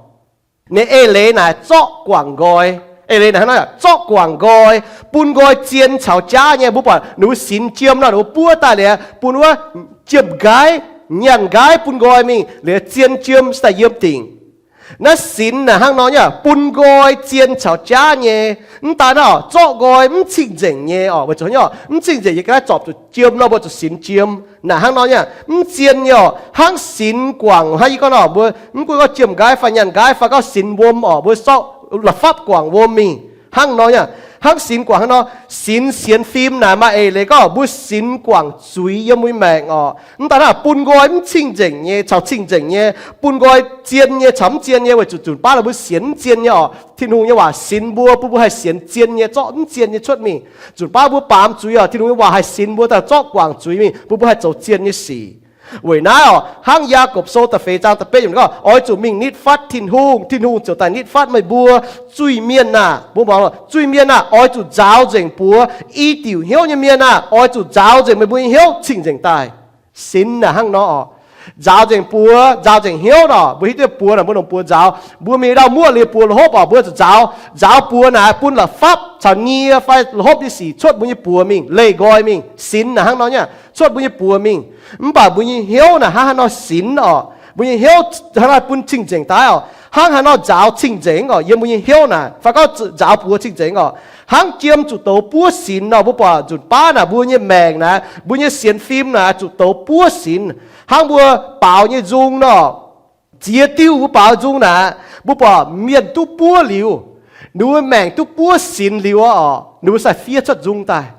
Ninh eix leiz naaic zorqv guangc nqoi. Eix leiz naaic hnangv nor, zorqv guangc nqoi, bun nqoi zien caux jaav nyei. Mbuo buatc ninh mbuo sinx jiem nor, ninh mbuo buov daaih liuz bun wuov jiem-nqaiv, nyaanh nqaiv bun nqoi mingh liuz zien jiem se daaih yiem dingc. Naaiv sinx naaic hnangv nor nyei, bun nqoi zien caux jaav nyei. Mv daan naaiv orqc, zorqv nqoi mv cing-nzengc nyei orqc. Weic zuqc haaix nyungc? Mv cing-nzengc yie ga'naaiv zorpc zuqc jiem nor mbuo zuqc sinx jiem. Naaic hnangv nor nyei, mv zien nyei orqc. Hnangv sinx guangc, hnangv yie gorngv nor, mbuo mv gunv gorngv jiem-nqaiv fai nyaanh nqaiv fai gorngv sinx wuom orqc, mbuo zorqv la'fapv guangc wuom mingh. Hnangv nor nyei, hnangv sinx guangc hnangv nor, sinx sienx fim naaic maaih eix leiz gorngv mbuo sinx guangc zuiz yiem mbuo nyei maengc orqc. Mv daan naaiv bun nqoi mv cing-nzengc nyei caux cing-nzengc nyei, bun nqoi zien nyei caux mv zien nyei, weic zuqc zunc baav naaic mbuo sienx mv zien nyei orqc. Tin-Hungh nyei waac sinx mbuo, bun mbuo haih sienx zien nyei, zorqv mv zien nyei cuotv mingh. Zunc baav mbuo baamz zuiz orqc, Tin-Hungh nyei waac haih sinx mbuo daaih zorqv guangc zuiz mingh, bun mbuo haih zoux zien nyei sic. Weic naaiv orqc, hnangv Yaagorpc Sou da'feix zaang da'betv yiemc gorngv, Oix zuqc mingh nitv fatv Tin-Hungh, Tin-Hungh ziouc daaih nitv fatv meih mbuo. Zuiz-mienh aah, mbuo mangc, zuiz-mienh aah, oix zuqc nzaaux nzengc buoz. I diuc hnyouv nyei mienh aah, oix zuqc nzaaux nzengc meih mbuo nyei hnyouv cing-nzengc daaih. Sinx naaic hnangv nor orqc. Nzaaux nzengc buoz, nzaaux nzengc hnyouv nor, mbuo hiuv duqv buoz naaic mbuo longc buoz nzaaux. Mbuo mingh ndau muoqv liuz buoz la'hopv orqc, mbuo zuqc nzaaux. Nzaaux buoz naaic bun la'fapv caux nie fai la'hopv nyei sic cuotv mbuo nyei buoz mingh, leih nqoi mingh. Sinx naaic hnangv nor nyei, cuotv mbuo nyei buoz mingh. Mv baac mbuo nyei hnyouv naaic hnangv haaix nor sinx orqc? Mbuo nyei hnyouv hnangv haaix nor bun cing-nzengc daaih orqc? Hnangv haaix nor nzaaux cing-nzengc orqc yiem mbuo nyei hnyouv naaic? Fai gorngv nzaaux buoz cing-nzengc orqc? Hnangv jiem zuqc douz buov sinx nor, mbuo buatc nzunc baav naaic mbuo nyei maengc naaic, mbuo nyei sienx fim naaic zuqc douz buov sinx. Hnangv mbuo baaux nyei nzung nor, ziex diuh mbuo baaux nzung naaic, mbuo buatc mienh duqv buov liuz, ninh mbuo maengc duqv buov sinx liuz orqc, ninh mbuo sai fiev cuotv nzung daaih.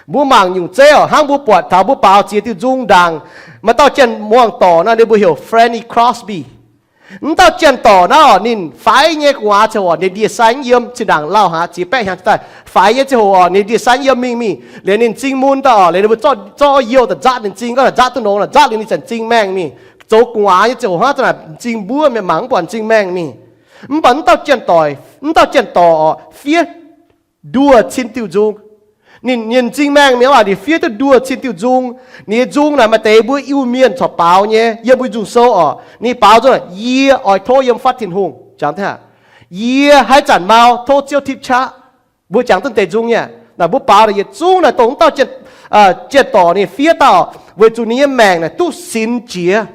Mbuo mangc nyungc zeiv orqc, hnangv mbuo buatc taux mbuo baaux ziex diuh nzung ndaangc, maaih dauh janx-muangh dorc nor, ninh mbuo heuc Fanny Crosby. Mv dauh janx-dorc naaiv orqc, ninh faix nyei gu'nguaaz ziangh hoc ninh ndie-sai mv yiem, zinh ndaangc lauh haaix ziex baeqv hnyangx daaih, faix nyei ziangh hoc orqc, ninh ndie-sai mv yiem mingh mingh, liuz ninh m'zing mun daaih orqc, liuz ninh mbuo zorqv, zorqv youh daaih nzaatv ninh m'zing, gorngv nzaatv duqv nongx, nzaatv liuz ninh zanc m'zing maengh mingh. Zoux gu'nguaaz nyei ziangh hoc hnangv zanc m'zing mbuov, mienh mangc mv buatc m'zing maengh mingh. Mv baac mv dauh janx-dorc, mv dauh janx-dorc orqc, fiev nduoh cin diuh nzung. Ninh nyei m'zing maengh mingh aqv, ninh fiev duqv nduoh cin diuh nzung. Ninh nyei nzung naaic maaih deix mbuo Iu-Mienh corc baaux nyei, yiem mbuo nzung sou orqc. Ninh baaux nzung, Yie oix tov yiem fatv Tin-Hungh. Jangx, Yie haaix zanc mau tov Ziouv tipv qaqv. Mbuo jangx duqv deix nzung nyei. Naaic mbuo baaux naaic yietc zungv naaic dongh mv dauh janx-dorc ninh fiev dauh, weic zuqc ninh nyei maengc naaic duqv sinx jiex.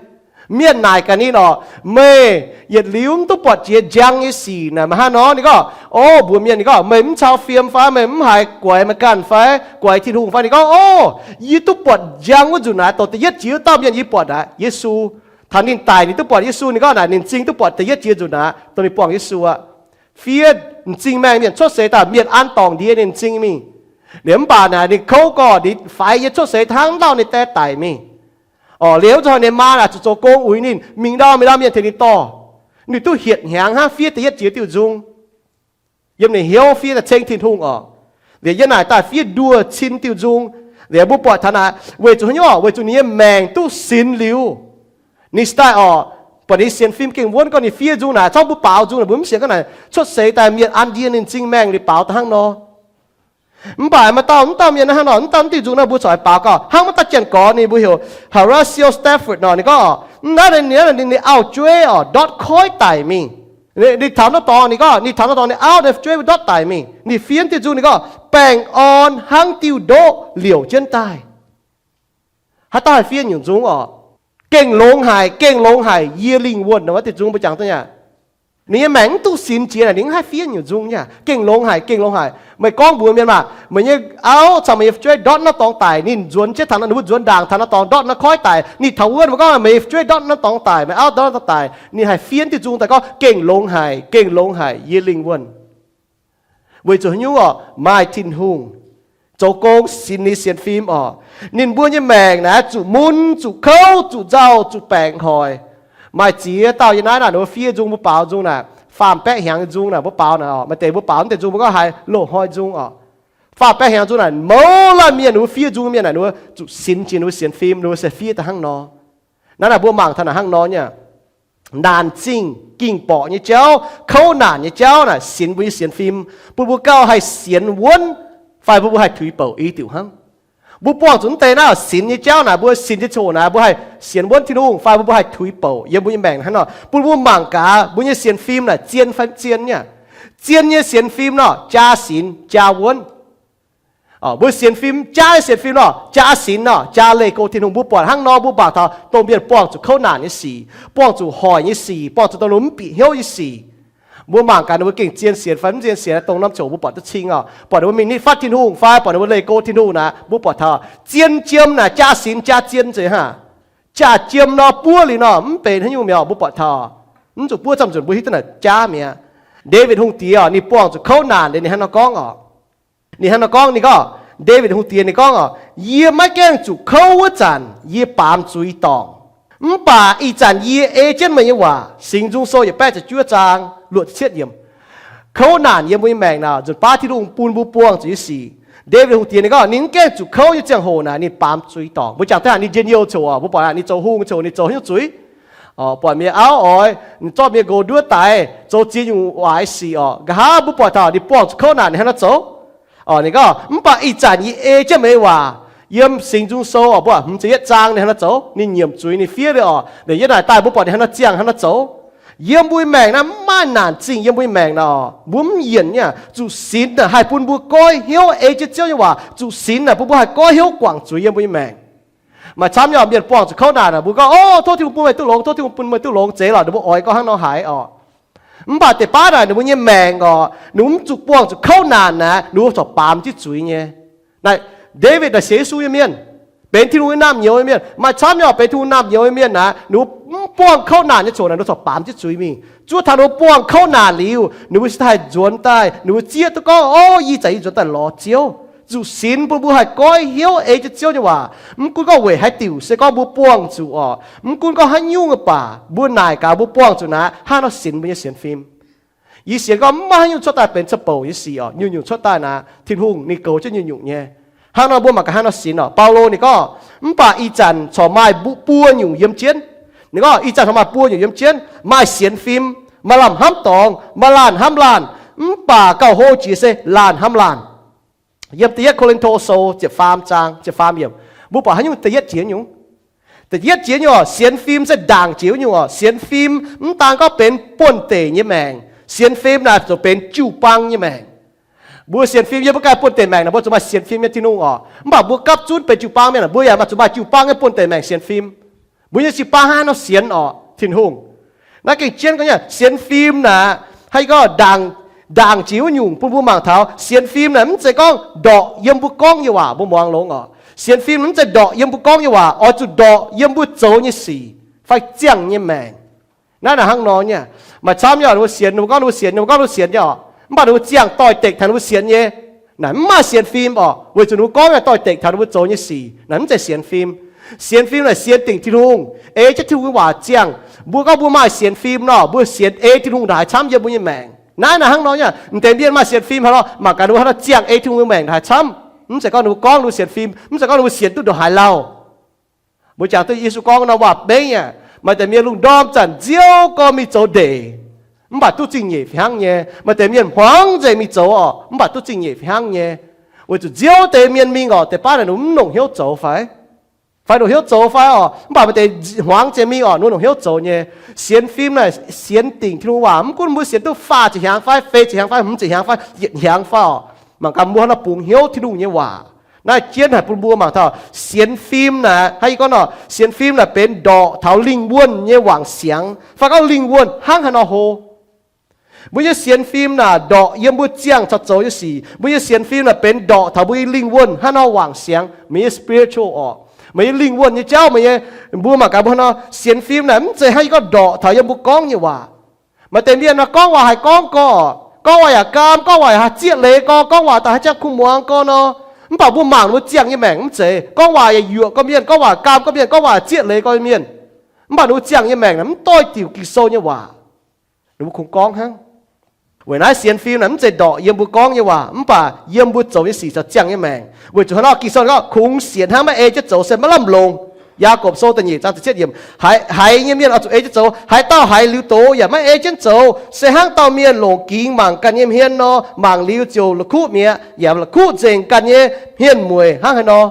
Mienh naaic gaax ninh oc, meih yietc liuz mv duqv buatc jiex njang nyei sic naaic maaih hnangv nor? Ninh gorngv, o, mbuox mienh, ninh gorngv, meih mv cau fiem fai? Meih mv haiz guaix meih ganh fai? Guaix Tin-Hungh fai? Ninh gorngv, o, yie duqv buatc njang wuov nzunc naaic, dongh da'yietv jiex wuov dauh mienh yie buatc naaic, Yesu. Taux ninh daic ninh duqv buatc Yesu, ninh gorngv naaic ninh m'zing duqv buatc da'yietv jiex nzunc naaic, dongh ninh buangh Yesu aqv. Fiev m'zing maengh mienh cuotv seix daaih, mienh an dorngc ndie ninh m'zing mingh. Liuz mv baac naaic ninh kouv gorx, ninh faix nyei cuotv seix hnangv lauh ninh die daic mingh. Oc, liuz zuqc ninh maa naaic zuqc zoux gong uix ninh, mingh ndau mingh ndau, mienh tengx ninh dorh. Ninh duqv hietc hnyangx hnangv fiev da'yietv jiex diuh nzung. Yiem ninh hnyouv fiev daaih ceng Tin-Hungh oc. Liuz yiem naaic daaih fiev nduoh cin diuh nzung. Liuz mbuo buatc taux naaic weic zuqc haaix nyungc oc? Weic zuqc ninh nyei maengc duqv sinx liuz. Ninh se daaih oc, buatc ninh sienx fim gengh wuonv gorngv ninh fiev nzung naaic, corc mbuo baaux nzung naaic, mbuo mv sienx gorngv naaic cuotv seix daaih mienh an ndie ninh m'zing maengh, ninh baaux daaih hnangv nor. Mv baac maaih dauh, mv dauh mienh hnangv nor, mv dauh mv diuh nzung naaiv mbuo corc baaux gauh hnangv, mv dauh janx-gorx ninh mbuo heuc Horatio Spafford nor, ninh gorngv oc, naaiv ninh, ninh, ninh auv-jueiv oc ndortv koiv daic mingh. Ninh taux naaiv dorngx, ninh gorngv ninh taux naaiv dorngx ninh auv-jueiv ndortv daic mingh. Ninh fiev diuh nzung ninh gorngv, baengh orn hnangv diuh ndoqv liouc jienv daaih. Haaix dauh haih fiev nyungc nzung oc? Gengh longx haic, gengh longx haic, yie lingh wuonh nor, wuov diuh nzung mbuo jangx duqv nyei. Ninh nyei maengc mv duqv sinx jiex naaic, ninh mv haih fiev nyungc nzung nyei. Gengh longx haic, gengh longx haic. Meih gorngv mbuox mienh maah, meih nyei auv caux meih nyei fu'jueiv ndortv naaiv dorngx daic, ninh nzuonx jienv taux naaiv, ninh mbuo nzuonx ndaangc taux naaiv dorngx ndortv naaiv koiv daic, ninh taux wuov, meih gorngv meih nyei fu'jueiv ndortv naaiv dorngx daic, meih auv ndortv naaiv dorngx daic, ninh haih fiev diuh nzung daaih gorngv, gengh longx haic, gengh longx haic, yie lingh wuonh. Weic zuqc haaix nyungc oc? Maaih Tin-Hungh zoux gong sinx ninh sienx fim oc. Ninh mbuo nyei maengc naaiv zuqc mun, zuqc kouv, zuqc nzauh, zuqc baengc hoic. Maaih ziex dauh yiem naaiv naaic, ninh mbuo fiev nzung, mbuo baaux nzung naaic, faam baeqv hnyangx nzung naaic mbuo baaux naaic oc. Maaih deix mbuo baaux mv deix nzung mbuo gorngv haiz loz-hnoi nzung oc. Faam baeqv hnyangx nzung naaic, mouz laanh mienh ninh mbuo fiev nzung mienh naaic, ninh mbuo zuqc sinx jiex ninh mbuo sienx fim, ninh mbuo se fiev daaih hnangv nor. Naaiv naaic mbuo mangc taux naaic hnangv nor nyei. Naanc zingh ging-borqc nyei jauv, kouv naanc nyei jauv naaic sinx mbuo nyei sienx fim, bun mbuo gauh haih sienx wuonv, fai bun mbuo haih tuix bouc i diuc hnangv. Mbuo buangh zuqc mv deix naaiv sinx nyei jauv naaic, mbuo sinx nyei ziangh hoc naaic, mbuo haih sienx wuonv Tin-Hungh fai mbuo, mbuo haih tuix bouc yiem mbuo nyei maengc hnangv nor, bun mbuo mangc gaax mbuo nyei sienx fim naaic zien fai mv zien nyei. Zien nyei sienx fim nor, jaa sinx jaa wuonv. Mbuo sienx fim, jaa sienx fim nor, jaa sinx nor, jaa leih go Tin-Hungh. Mbuo buatc hnangv nor, mbuo mangc taux dongh mienh buangh zuqc kouv naanc nyei sic, buangh zuqc hoic nyei sic, buangh zuqc dongh ninh mv bieqc hnyouv nyei sic. Mbuo mangc gaax ninh mbuo gengh zien sienx fai mv zien sienx, dongh norm ziangh hoc mbuo buatc duqv cing oc. Buatc ninh mbuo mingh nitv fatv Tin-Hungh fai buatc ninh mbuo leih go Tin-Hungh naaic, mbuo buatc taux zien jiem naaic jaa sinx jaa zien nzengc hnangv. Jaa jiem nor buov liuz nor mv benx haaix nyungc mi'aqv, mbuo buatc taux. Mv zuqc buov camv nzunc mbuo hiuv duqv naaic jaav mi'aqv. Ndaawitv Hungh Diex oc, ninh buangh zuqc kouv naanc liuz ninh hnangv nor gorngv oc. Ninh hnangv nor gorngv, ninh gorngv, Ndaawitv Hungh Diex ninh gorngv oc, yie maiv gaengh zuqc kouv wuov zanc yie baamz zuiz dorngc. Mv baac ih zanc yie ei jienv meih nyei waac, Singx Nzung Sou yietc baeqv ziepc juov zaang luoqc cietv yiemc. Kouv naanc yiem mbuo nyei maengc naaic, nzunc baav Tin-Hungh bun mbuo buangh zuqc nyei sic. Ndaawitv Hungh Diex ninh gorngv ninh mv gaengh zuqc kouv nyei ziangh hoc naaic ninh baamz zuiz dorngc. Mbuo jangx daaih ninh njien-youh coc oc, mbuo buatc ninh zoux hungh coc ninh zoux haaix nyungc zuiz. Buatc mienh auv oix, zorqv mienh nqox nduov daix, zoux ziex nyungc waaic sic oc. Nqa'haav mbuo buatc taux ninh buangh zuqc kouv naanc ninh hnangv naaiv zoux. Ninh gorngv, mv baac ih zanc yie ei jienv meih nyei waac, yiem Singx Nzung Sou oc, mbuo hmz ziepc yietv zaang ninh hnangv naaiv zoux, ninh nyiemc zuiz ninh fiev liuz oc. Liuz yiem naaic daaih mbuo buatc ninh hnangv naaiv ziangh hnangv naaiv zoux. Yiem mbuo nyei maengc naaiv mv maaih naanc zingh yiem mbuo nyei maengc nor, mbuo mv yienc nyei, zuqc sinx naaic haih bun mbuo goiv hnyouv ei jienv Ziouv nyei waac, zuqc sinx naaic bun mbuo haih goiv hnyouv guangc zuiz yiem mbuo nyei maengc. Maaih camv nyei oc, mienh buangh zuqc kouv naanc naaic, mbuo gorngv, o, tov Tin-Hungh bun meih duqv longx, tov Tin-Hungh bun meih duqv longx, zeiz lorqc, ninh mbuo oix gorngv hnangv nor haiz oc. Mv baac deix baav naaic ninh mbuo nyei maengc oc, ninh mbuo mv zuqc buangh zuqc kouv naanc naaic, ninh mbuo corc baamz jienv zuiz nyei. Naaic, Ndaawitv naaic sienx Yesu nyei mienh, benx Tin-Hungh nyei naamh nyouz nyei mienh. Maaih camv nyei oc, benx Tin-Hungh naamh nyouz nyei mienh naaic, ninh mbuo mv buangh kouv naanc nyei coc naaic, ninh mbuo corc baamz jienv zuiz mingh. Zuov taux ninh mbuo buangh kouv naanc liuz, ninh mbuo cingx daaih haih nzuonx daaih, ninh mbuo zieqv duqv gorngv, o, ih zanc yie nzuonx daaih lorz Ziouv. Zuqc sinx bun mbuo haih goiv hnyouv ei jienv Ziouv nyei waac. Mv gunv gorngv weic haaix diuc, se gorngv mbuo buangh zuqc oc, mv gunv gorngv haaix nyungc baac, mbuo naaic gaax mbuo buangh zuqc naaic, hnangv nor sinx mbuo nyei sienx fim. Yie sienx gorngv mv maaih haaix nyungc cuotv daaih benx ca'bouc nyei sic oc. Nyungc-nyungc cuotv daaih naaic, Tin-Hungh ninh goux jienv nyungc-nyungc nyei. Hnangv nor mbuo mangc gaax hnangv nor sinx oc. Baulo ninh gorngv, mv baac ih zanc corc maaih mbuo buo nyungc yiem jienv. Ninh gorngv ih zanc corc maaih buo nyungc yiem jienv, maaih sienx fim, maaih lamh hnamv dorngx, maaih laanh hnamv laanh. Mv baac gauh hlo jiex se laanh hnamv laanh. Yiem da'yietv Ko^lin^to Sou ziepc faam zaang ziepc faam yiemc, mbuo buatc haaix nyungc da'yietv jiex nyungc? Da'yietv jiex nyungc oc, sienx fim se ndaangc jiex wuov nyungc oc. Sienx fim mv daan gorngv benx buonh deic nyei maengc. Sienx fim naaic zuqc benx jiu-baang nyei maengc. Mbuo sienx fim yiem mbuo ganh buonh deic maengc naaic, mbuo zuqc maaih sienx fim nyei Tin-Hungh oc. Mv baac mbuo gapv zunv benx jiu-baang mienh, mbuo yaac maaih zuqc maaih jiu-baang nyei buonh deic maengc sienx fim. Mbuo nyei jiu-baang hnangv haaix nor sienx orqc Tin-Hungh? Naaiv gengh jienv gorngv nyei, sienx fim naaic, haaix gorngv ndaangc, ndaangc jiex wuov nyungc bun mbuo mangc taux sienx fim naaic mv zeiz gorngv ndorqc yiem mbuo gorngv nyei waac mbuo muangx longx orqc. Sienx fim mv zeiz ndorqc yiem mbuo gorngv nyei waac, oix zuqc ndorqc yiem mbuo zoux nyei sic fai ziangh nyei maengc. Naaiv naaic hnangv nor nyei. Maaih camv nyei, ninh mbuo sienx, ninh mbuo gorngv ninh mbuo sienx, ninh mbuo gorngv ninh mbuo sienx nyei orqc, mv baac ninh mbuo ziangh doix-dekc taux ninh mbuo sienx nyei naaic mv maaih sienx fim orqc, weic zuqc ninh mbuo gorngv nyei doix-dekc taux ninh mbuo zoux nyei sic naaic mv zeiz sienx fim. Sienx fim naaic sienx dingc Tin-Hungh, ei jienv Tin-Hungh nyei waac ziangh. Mbuo gorngv mbuo maaih sienx fim nor, mbuo sienx ei Tin-Hungh ndongc haaix camv yiem mbuo nyei maengc. Naaiv naaic hnangv nor nyei, m'deix mienh maaih sienx fim haaix nor, mangc gaax ninh mbuo haaix nor ziangh ei Tin-Hungh nyei maengc ndongc haaix camv. Mv zeiz gorngv ninh mbuo gorngv ninh mbuo sienx fim, mv zeiz gorngv ninh mbuo sienx duqv ndongc haaix lauh. Mbuo jangx duqv Yesu gorngv nor, waac-beiv aac, maaih deix mienh lungh ndorm zanc nziouv gorngv mingh zoux ndeic, mv baac duqv zingh nyeic fih hnangv nyei. Maaih deix mienh hmuangx nzengc mingh zoux orqc, mv baac duqv zingh nyeic fih hnangv nyei. Weic zuqc nziouv deix mienh mingh orqc, deix baav naaic ninh mbuo mv longc hnyouv zoux fai, fai longc hnyouv zoux fai orqc, mv baac maaih deix hmuangx nzengc mingh orqc, ninh mbuo longc hnyouv zoux nyei. Sienx fim naaic sienx dingc Tin-Hungh waac, mv gunv mbuo sienx duqv faah ziepc hnyangx fai, feix ziepc hnyangx fai, hmz ziepc hnyangx fai, yietc hnyangx fai orqc, mangc gaax mbuo haaix nor bungx hnyouv Tin-Hungh nyei waac. Naaiv jienv haic bun mbuo mangc taux sienx fim naaic, hnangv yie gorngv nor, sienx fim naaic benx ndorqc taux lingh wuonh nyei wangc siangx, fai gorngv lingh wuonh hnangv haaix nor hlo. Mbuo nyei sienx fim naaic ndorqc yiem mbuo ziangh caux zoux nyei sic. Mbuo nyei sienx fim naaic benx ndorqc taux mbuo nyei lingh wuonh hnangv haaix nor wangc siangx, meih nyei spiritual orqc, meih nyei lingh wuonh nyei jauv, meih nyei, mbuo mangc gaax mbuo haaix nor sienx fim naaic mv zeiz hnangv yie gorngv ndorqc taux yiem mbuo gorngv nyei waac. Maaih deix mienh nor gorngv waac haiz gorngv gorx, gorngv waac yaac gaam, gorngv waac yaac haih zieqv leiz gorx, gorngv waac daaih haih jangx kuv muangx gorx nor, mv baac mbuo mangc ninh mbuo ziangh nyei maengc mv zeiz. Gorngv waac yaac yuoqc gorx mienh, gorngv waac gaam gorx mienh, gorngv waac zieqv leiz gorx mienh, mv baac ninh mbuo ziangh nyei maengc naaic mv doix diuc Ging-Sou nyei waac. Ninh mbuo kungx gorngv hnangv. Weic naaiv sienx fim naaic mv zeiz ndorqc yiem mbuo gorngv nyei waac, mv baac yiem mbuo zoux nyei sic caux ziangh nyei maengc. Weic zuqc hnangv nor Ging-Sou gorngv, kungx sienx hnangv maiv ei jienv zoux se maiv lamh longx. Yaagorpc Sou da'nyeic zaang ziepc cietv yiemc, haiz nyei mienh oix zuqc ei jienv zoux. Haaix dauh haiz liuz doz yaac maiv ei jienv zoux, se hnangv dauh mienh longc gingx mangc ganh nyei hmien nor, mangc liuz ziouc la'kuqv mi'aqv, yaac la'kuqv nzengc ganh nyei hmien mueic hnangv haaix nor.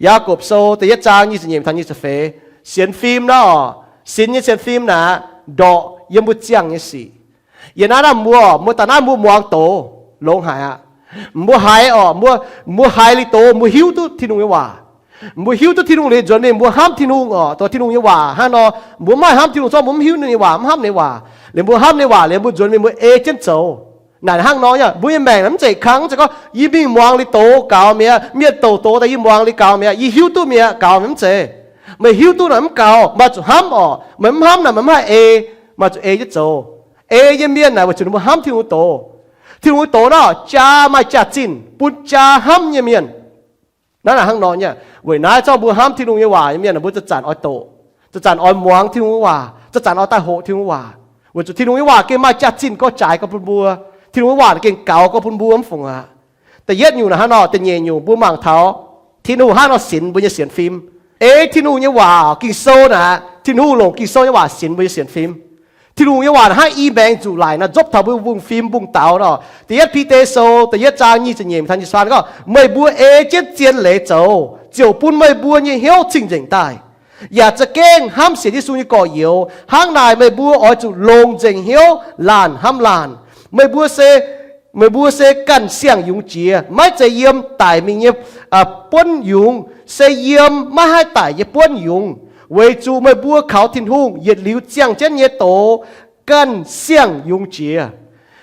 Yaagorpc Sou da'yietv zaang nyic ziepc nyeic taux nyic ziepc feix. Sienx fim naaiv orqc, sinx nyei sienx fim naaic ndorqc yiem mbuo ziangh nyei sic. Yiem naaiv naaiv mbuo, mbuo daaih naaiv mbuo muangx doz longx haic aqv. Mbuo haiz orqc, mbuo haiz liuz doz, mbuo hiuv duqv Tin-Hungh nyei waac. Mbuo hiuv duqv Tin-Hungh liuz nzuonx mingh mbuo hnamv Tin-Hungh orqc, doix Tin-Hungh nyei waac hnangv nor. Mbuo maiv hnamv Tin-Hungh zorqv mbuo mv hiuv ninh nyei waac, mv hnamv ninh nyei waac. Liuz mbuo hnamv ninh nyei waac liuz mbuo nzuonx mingh mbuo ei jienv zoux. Naaic hnangv nor nyei, mbuo nyei maengc mv zeiz kangv, mv zeiz gorngv yie mingh muangx liuz doz gaux mi'aqv, mienh douc doz daaih yie muangx liuz gaux mi'aqv, yie hiuv duqv mi'aqv, gaux mi'aqv, mv zeiz. Meih hiuv duqv naaic mv gaux, maaih zuqc hnamv orqc. Meih mv hnamv naaic meih mv haih ei, maaih zuqc ei jienv zoux. Ei nyei mienh naaic weic zuqc ninh mbuo hnamv Tin-Hungh doz. Tin-Hungh doz naaiv jaa maaih jaax-zinh bun jaa hnamv nyei mienh. Naaiv naaic hnangv nor nyei. Weic naaiv zorqv mbuo hnamv Tin-Hungh nyei waac nyei mienh, mbuo zanc-zanc oix doqc, zanc-zanc oix muangx Tin-Hungh nyei waac, zanc-zanc oix daaih hoqc Tin-Hungh nyei waac, weic zuqc Tin-Hungh nyei waac gengh maaih jaax-zinh gorx jaaix gorx bun mbuo. Tin-Hungh nyei waac gengh gaux gorx bun mbuo mv fungc aqv. Da'yietv nyungc naaic hnangv nor, da'nyeic nyungc mbuo mangc taux Tin-Hungh hnangv nor sinx mbuo nyei sienx fim. Ei Tin-Hungh nyei waac, Ging-Sou naaic, Tin-Hungh longc Ging-Sou nyei waac sinx mbuo nyei sienx fim. Tin-Hungh nyei waac hnangv i mbaengx nzuqc laic nor nzopv taux mbuo nyei mbungv-fim mbungv-daux nor. Da'yietv Bide Sou da'yietv zaang nyic ziepc nyeic taux nyic ziepc faam gorngv, meih mbuo ei jienv zien leiz zoux, ziouc bun meih mbuo nyei hnyouv cing-nzengc daaih, yaac za'gengh hnamv sienx Yesu nyei gorx-youz. Hnangv naaic meih mbuo oix zuqc longx nzengc hnyouv laanh hnamv laanh. Meih mbuo se, meih mbuo se ganh siang-yungz jiex, maiv zeiz yiem daic mingh nyei buonv yungz, se yiem maiv haih daic nyei buonv yungz, weic zuqc meih mbuo kaux Tin-Hungh yietc liuz ziangh jienv nyei doz ganh siang-yungz jiex.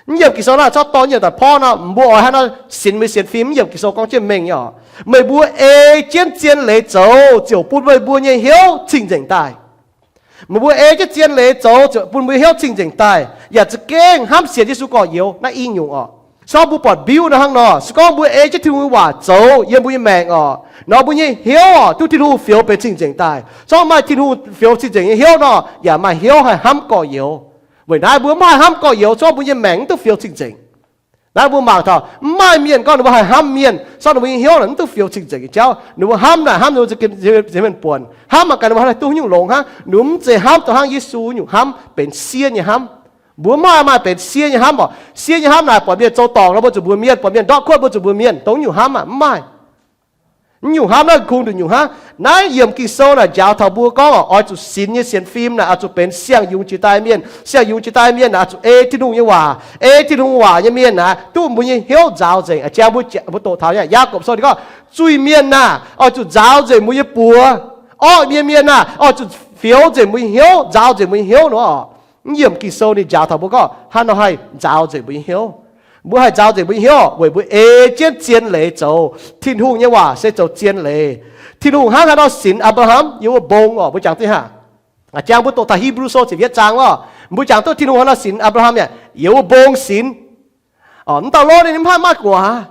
Mv yiemc Ging-Sou naaiv corc dorh yiem daaih porv nor, mbuo oix hnangv nor sinx mbuo sienx fim, mv yiemc Ging-Sou gorngv jienv mengh nyei orqc. Meih mbuo ei jienv zien leiz zoux, ziouc bun meih mbuo nyei hnyouv cing-nzengc daaih. Meih mbuo ei jienv zien leiz zoux, ziouc bun mbuo nyei hnyouv cing-nzengc daaih, yaac za'gengh hnamv sienx Yesu gorx-youz. Naaiv i nyungc orqc. Se gorngv mbuo buatc mbiuv nor hnangv nor, se gorngv mbuo ei jienv Tin-Hungh nyei waac zoux yiem mbuo nyei maengc orqc, nor mbuo nyei hnyouv orqc, duqv Tin-Hungh fioux benx cing-nzengc daaih. Se gorngv maaih Tin-Hungh fioux cing-nzengc nyei hnyouv nor, yaac maaih hnyouv haih hnamv gorx-youz. Weic naaiv mbuo mv haih hnamv gorx-youz, se gorngv mbuo nyei maengc mv duqv fioux cing-nzengc. Naaiv mbuo mangc taux mv maaih mienh gorngv ninh mbuo haih hnamv mienh, se gorngv ninh mbuo nyei hnyouv naaic mv duqv fioux cing-nzengc nyei jauv. Ninh mbuo hnamv naaic hnamv ninh mbuo za'gengh mienh buonc. Hnamv mangc gaax ninh mbuo haih duqv nyungc longx hnangv. Ninh mbuo mv zeiz hnamv dongh hnangv Yesu nyungc hnamv, benx siev nyei hnamv. Mbuo mv maaih maaih benx siev nyei hnamv orqc. Siev nyei hnamv naaic buatc mienh zoux dorngc nor mbuo zuqc mbuox mienh, buatc mienh ndortv kuotv mbuo zuqc mbuox mienh, dongh nyungc hnamv aac mv maaih. Mv nyungc hnamv naaiv kungx nduqc nyungc hnangv. Naaiv yiemc Ging-Sou naaic njaaux taux mbuo gorngv oix zuqc sinx nyei sienx fim naaic oix zuqc benx siang-yungz jiex daaih mienh. Siang-yungz jiex daaih mienh naaic oix zuqc ei Tin-Hungh nyei waac. Ei Tin-Hungh waac nyei mienh naaic duqv mbuo nyei hnyouv nzaaux nzengc. Jang mbuo, mbuo doqc taux yaac Yaagorpc Sou ninh gorngv zuiz-mienh naaic oix zuqc nzaaux nzengc mbuo nyei buoz, Orqv mienh mienh aah! Oix zuqc fioux nzengc mbuo nyei hnyouv, nzaaux nzengc mbuo nyei hnyouv nor. Mv yiemc Ging-Sou ninh njaaux taux mbuo gorngv hnangv nor haih nzaaux nzengc mbuo nyei hnyouv. Mbuo haih nzaaux nzengc mbuo nyei hnyouv weic mbuo ei jienv zien leiz zoux. Tin-Hungh nyei waac se zoux zien leiz. Tin-Hungh hnangv haaix nor sinx Apc^laa^ham yiem wuov mbong oc, mbuo jangx duqv hnangv. Jangx mbuo doqc taux Hipv^lu Sou ziepc yietv zaang oc, mbuo jangx duqv Tin-Hungh hnangv nor sinx Apc^laa^ham yaac yiem wuov mbong sinx. Mv dauh Lotv ninh mv haih maaih gu'nguaaz.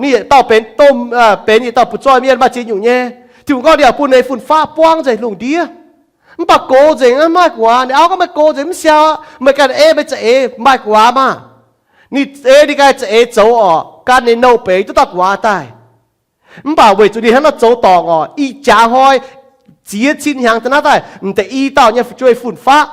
Ninh yietc dauh benx domh, benx yietc dauh butv-zoih mienh maaih ziex nyungc nyei. Tin-Hungh gorngv ninh yaac bun ninh fun-faqv buangv nzengc lungh ndiev. Mv baac gox nzengc mv maaih gu'nguaaz. Ninh auv gorngv, meih gox nzengc mv siau, meih ganh ei meih za'eix maaih gu'nguaaz maah. Ninh ei ninh ganh za'eix zoux oc, gan ninh nouh beiz duqv dauh gu'nguaaz daaih. Mv baac weic zuqc ninh hnangv nor zoux dorngc oc, ih jaax hnoi ziex cin hnyangx da'naaiv daaih m'deix i dauh nyei fu'jueiv fun-faqv,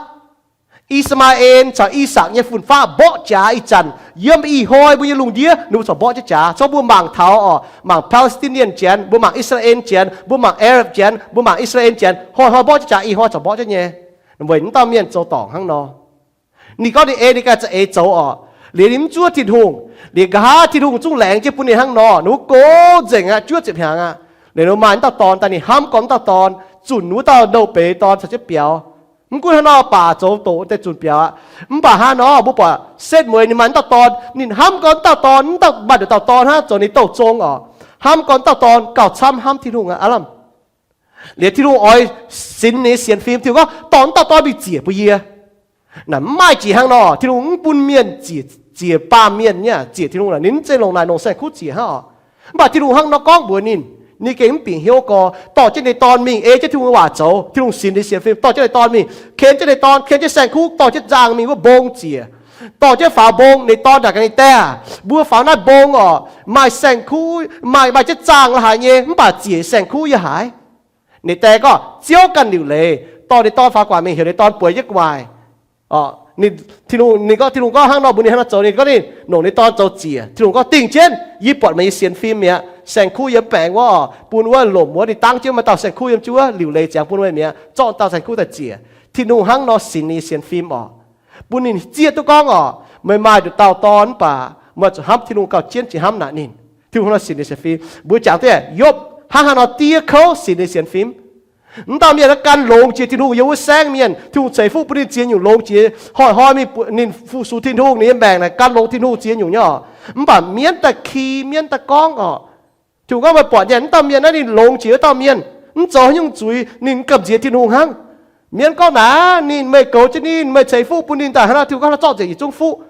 I^saa^maa^en caux I^sakc nyei fun-faqv mborqv jaax ih zanc. Yiem ih hnoi mbuo nyei lungh ndiev ninh mbuo corc mborqv jienv jaax. Corc mbuo mangc taux oc, mangc Palestinian janx, mbuo mangc Israel janx, mbuo mangc Arab janx, mbuo mangc Israel janx, hnoi-hnoi mborqv jienv jaax, ih hnoi corc mborqv jienv nyei. Weic mv dauh mienh zoux dorngc hnangv nor. Ninh gorngv ninh ei ninh ganh za'eix zoux oc, liuz ninh mv zuov Tin-Hungh. Liuz nqa'haav Tin-Hungh zungv laengz jienv bun ninh hnangv nor, ninh mbuo gox nzengc aqv, juov ziepc hnyangx aqv. Liuz ninh maaih mv dauh dorn daaih, ninh hnamv gorn mv dauh dorn, zunc wuov dauh nouh beiz dorn caux jienv biaux. Mv gunv hnangv nor baac zoux doqc deix zunc biaux aqv. Mv baac hnangv nor mbuo buatc setv mueiz ninh maaih mv dauh dorn, ninh hnamv gorn mv dauh dorn, mv dauh maaih nduqc dauh dorn hnangv zoux ninh douh zong oc. Hnamv gorn mv dauh dorn gauh camv hnamv Tin-Hungh aqv aqv lamh. Liuz Tin-Hungh oix sinx ninh nyei sienx fim, Tin-Hungh gorngv, dorh mv dauh dorn mingh ziec bun yie. Naaic mv maaih jiex hnangv nor, Tin-Hungh mv bun mienh ziec, ziec baamh mienh nyei, ziec Tin-Hungh naaic ninh mv zeiz longc naaic longc saeng-kuv ziec hnangv oc. Mv baac Tin-Hungh hnangv nor gorngv mbuox ninh, ninh gengh mv bieqc hnyouv gorx, dorh jienv ninh dorn mingh ei jienv Tin-Hungh nyei waac zoux. Tin-Hungh sinx ninh sienx fim, dorh jienv ninh dorn mingh, ken jienv ninh dorn, ken jienv saeng-kuv, dorh jienv nzangh mingh wuov mbong ziec. Dorh jienv faaux mbong, ninh dorn ndaangc gaax ninh, Die aah, mbuo faaux naaiv mbong oc, maaih saeng-kuv, maaih, maaih jienv nzangh la'haaix nyei, mv baac ziec saeng-kuv yiem haaix? Ninh die gorngv, Ziouv ganh liuc leiz. Dorh ninh dorn faaux gu'nguaaic mingh, heuc ninh dorn bueix jienv gu'nguaaic. Ninh gorngv, Tin-Hungh gorngv hnangv nor mbuox ninh hnangv nor zoux, ninh gorngv ninh longc ninh dorn zoux ziec. Tin-Hungh gorngv, Dingh jienv, yie buatc meih nyei sienx fim mi'aqv. Saeng-kuv yiem baengc wuov oc, bun wuov lomc wuov, ninh dangv jienv maaih dauh saeng-kuv yiem jienv wuov, liuc leiz ziangx bun meih mi'aqv, zorqv dauh saeng-kuv daaih ziec. Tin-Hungh hnangv nor sinx ninh nyei sienx fim oc, bun ninh zieqv duqv gorngv oc, meih maaih nduqc dauh dorn mv baac meih zuqc hnamv Tin-Hungh gauh jienv jiex hnamv naaic ninh. Tin-Hungh hnangv nor sinx ninh sienx fim. Mbuo jangx deix, Yopv hnangv haaix nor diev kouv sinx ninh sienx fim. Mv dauh mienh naaiv gan longx jiex Tin-Hungh, yiem wuov saengv mienh, Tin-Hungh ceix fuqv bun ninh ziex nyungc longx jiex, hnoi-hnoi mingh ninh fu-sux Tin-Hungh, ninh nyei maengc naaic gan longx Tin-Hungh ziex nyungc nyei oc. Mv baac mienv daaih ki, mienv daaih gorngv oc, Tin-Hungh gorngv, meih buatc nyei, mv dauh mienh naaiv ninh longx jiex wuov dauh mienh, mv zoux haaix nyungc zuiz, ninh gamh nziex Tin-Hungh hnangv. Mienv gorngv naaic, ninh, meih goux jienv ninh, meih ceix fuqv bun ninh daaih hnangv nor, Tin-Hungh gorngv, zorqv nzengc yietc zungv fuqv.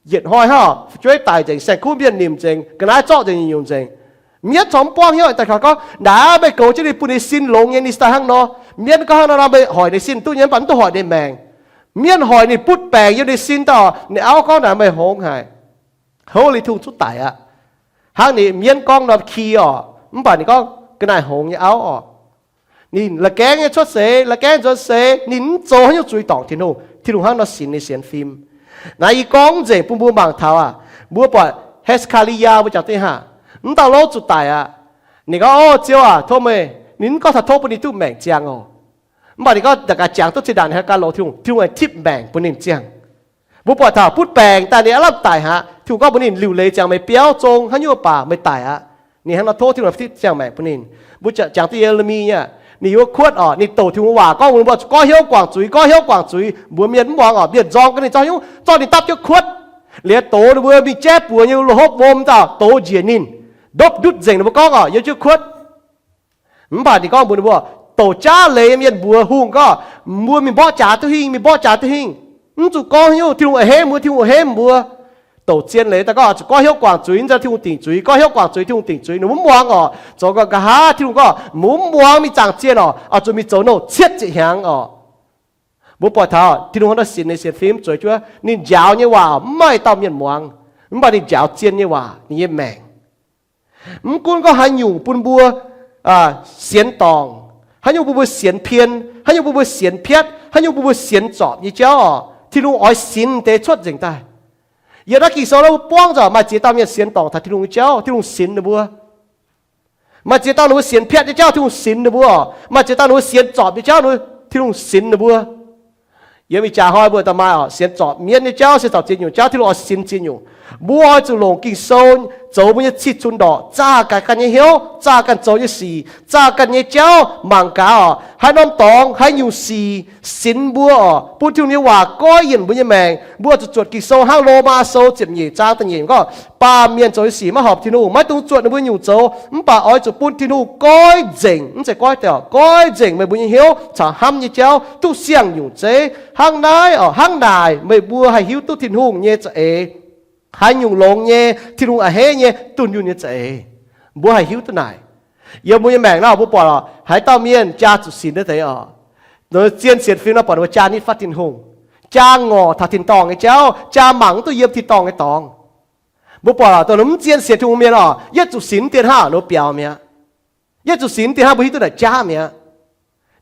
Yietc hnoi hnangv, fu'jueiv daic nzengc, saeng-kuv mienh nimc nzengc, ga'naaiv zorqv nzengc nyungc-nyungc nzengc. Mienv corc mv buangv hnyouv daaih gorngv, naaic meih goux jienv ninh, bun ninh sin longx nyei, ninh daaih hnangv nor. Mienv gorngv hnangv nor, meih hoic ninh sin duqv nyei, mv baac mv duqv hoic ninh maengc. Mienv hoic ninh butv baengc yiem ninh sin daaih, ninh auv gorngv naaic meih hngongx haic. Houv Li Tungh zuqc daic aqv. Hnangv ninh mienv gorngv norm ki oc, mv baac ninh gorngv ga'naaiv hngongx nyei auv oc. Ninh la'gaengv nyei cuotv seix, la'gaengv nzuonx seix, ninh mv zoux haaix nyungc zuiz dorngc Tin-Hungh. Tin-Hungh hnangv nor sinx ninh sienx fim. Naaiv yie gorngv nzengc bun mbuo mangc taux aqv. Mbuo buatc He^se^kaa^li^yaa mbuo jangx deix hnangv, mv dauh louv zuqc daic aqv. Ninh gorngv, O Ziouv aac, tov meih, ninh mv gorngv taux tov bun ninh duqv maengc ziangh oc. Mv baac ninh gorngv da'gaax jangx duqv zinh ndaangc ninh haih gan longx Tin-Hungh, Tin-Hungh aengx tipv maengc bun ninh ziangh. Mbuo buatc taux butv baengc daaih ninh aav lamh daic aqv, Tin-Hungh gorngv mbuox ninh liuc leiz ziangx meih biauv zong haaix nyungc baac meih daic aqv. Ninh hnangv nor tov Tin-Hungh tipv ziangh maengc bun ninh. Mbuo jangx duqv Ye^le^mi aqv, ninh yiem wuov kuotv oc, ninh doqc Tin-Hungh waac gorngv mbuox ninh mbuo zuqc goiv hnyouv guangc zuiz, goiv hnyouv guangc zuiz, mbuox mienh mv muangx oc, mienh nzorng ga'naaiv ninh zorqv hnyouv zorqv ninh dapv jienv kuotv. Liuz dox ninh mbuo mingh jaiv buoz nyei lo hopv wuom daaih dox njiec ninh, ndopv ndutv nzengc ninh mbuo gorngv oc, yiem jienv kuotv. Mv baac ninh gorngv mbuox ninh mbuo, doqc jaav leiz mienh mbuox hungh gorngv, mbuo mingh mborqv jaax duqv hingh, mingh mborqv jaax duqv hingh. Mv zuqc gorngv haaix nyungc, Tin-Hungh a'hneiv mbuo, Tin-Hungh a'hneiv mbuo. Doqc zien leiz daaih gorngv zuqc goiv hnyouv guangc zuiz, mv zeiz Tin-Hungh dingc zuiz, goiv hnyouv guangc zuiz, Tin-Hungh dingc zuiz, ninh mbuo mv muangx oc. Zoux ga'haav Tin-Hungh gorngv, mv muangx mingh zaangc zienh oc, oix zuqc mingh zoux nouh cietv ziepc hnyangx oc. Mbuo buatc taux Tin-Hungh hnangv nor sinx ninh sienx fim zueiz juov, ninh njaaux nyei waac mv maaih dauh mienh muangx, mv baac ninh njaaux zien nyei waac, ninh nyei maengc. Mv gunv gorngv haaix nyungc bun mbuo sienx dorngc, haaix nyungc bun mbuo sienx pien, haaix nyungc bun mbuo sienx piatv, haaix nyungc bun mbuo sienx zorpc nyei jauv oc, Tin-Hungh oix sinx deix cuotv nzengc daaih. Yiem naaiv Ging-Sou naaiv mbuo buangv nzengc maaih ziex dauh mienh sienx dorngc taux Tin-Hungh nyei jauv, Tin-Hungh sinx ninh mbuo. Maaih ziex dauh ninh mbuo sienx piatv nyei jauv, Tin-Hungh sinx ninh mbuo oc. Maaih ziex dauh ninh mbuo sienx zorpc nyei jauv, Tin-Hungh sinx ninh mbuo. Yiem ih jaax hnoi mbuo daaih maaih oc, sienx zorpc mienv nyei jauv, sienx zorpc ziex nyungc jauv, Tin-Hungh oix sinx ziex nyungc. Mbuo oix zuqc longc Ging-Sou zoux mbuo nyei cih cunx ndorqc, zaah gaax ganh nyei hnyouv, zaah ganh zoux nyei sic, zaah ganh nyei jauv mangc gaax oc, haaix norm dorngx, haaix nyungc sic sinx mbuo oc, bun Tin-Hungh nyei waac goiv yienc mbuo nyei maengc. Mbuo zuqc zuotc Ging-Sou hnangv Lomaa Sou ziepc nyeic zaang da'nyeic gorngv, baamh mienh zoux nyei sic maiv horpc Tin-Hungh, maiv dungx zuotc ninh mbuo nyungc zoux, mv baac oix zuqc bun Tin-Hungh goiv nzengc, mv zeiz goiv deix, goiv nzengc meih mbuo nyei hnyouv caux hnamv nyei jauv duqv siang-nyungc zeiv. Hnangv naaiv oc, hnangv naaic meih mbuo haih hiuv duqv Tin-Hungh nyei za'eix. Haaix nyungc longx nyei, Tin-Hungh a'hneiv nyei, dunh yunh nyei za'eix, mbuo haih hiuv duqv naaic. Yiem mbuo nyei maengc naaiv mbuo buatc oc, haaix dauh mienh jaa zuqc sinx deix oc, zien sienx fim nor buatc ninh mbuo jaa nitv fatv Tin-Hungh, jaa ngorc taux tin-dorngh nyei jauv, jaa mangc mv duqv yiem tin-dorngh nyei dorngx. Mbuo buatc oc, dongh mv zien sienx Tin-Hungh mienh oc, yietv zuqc sinx dien hnangv ninh mbuo biaux mi'aqv. Yietv zuqc sinx dien hnangv mbuo hiuv duqv naaic jaav mi'aqv.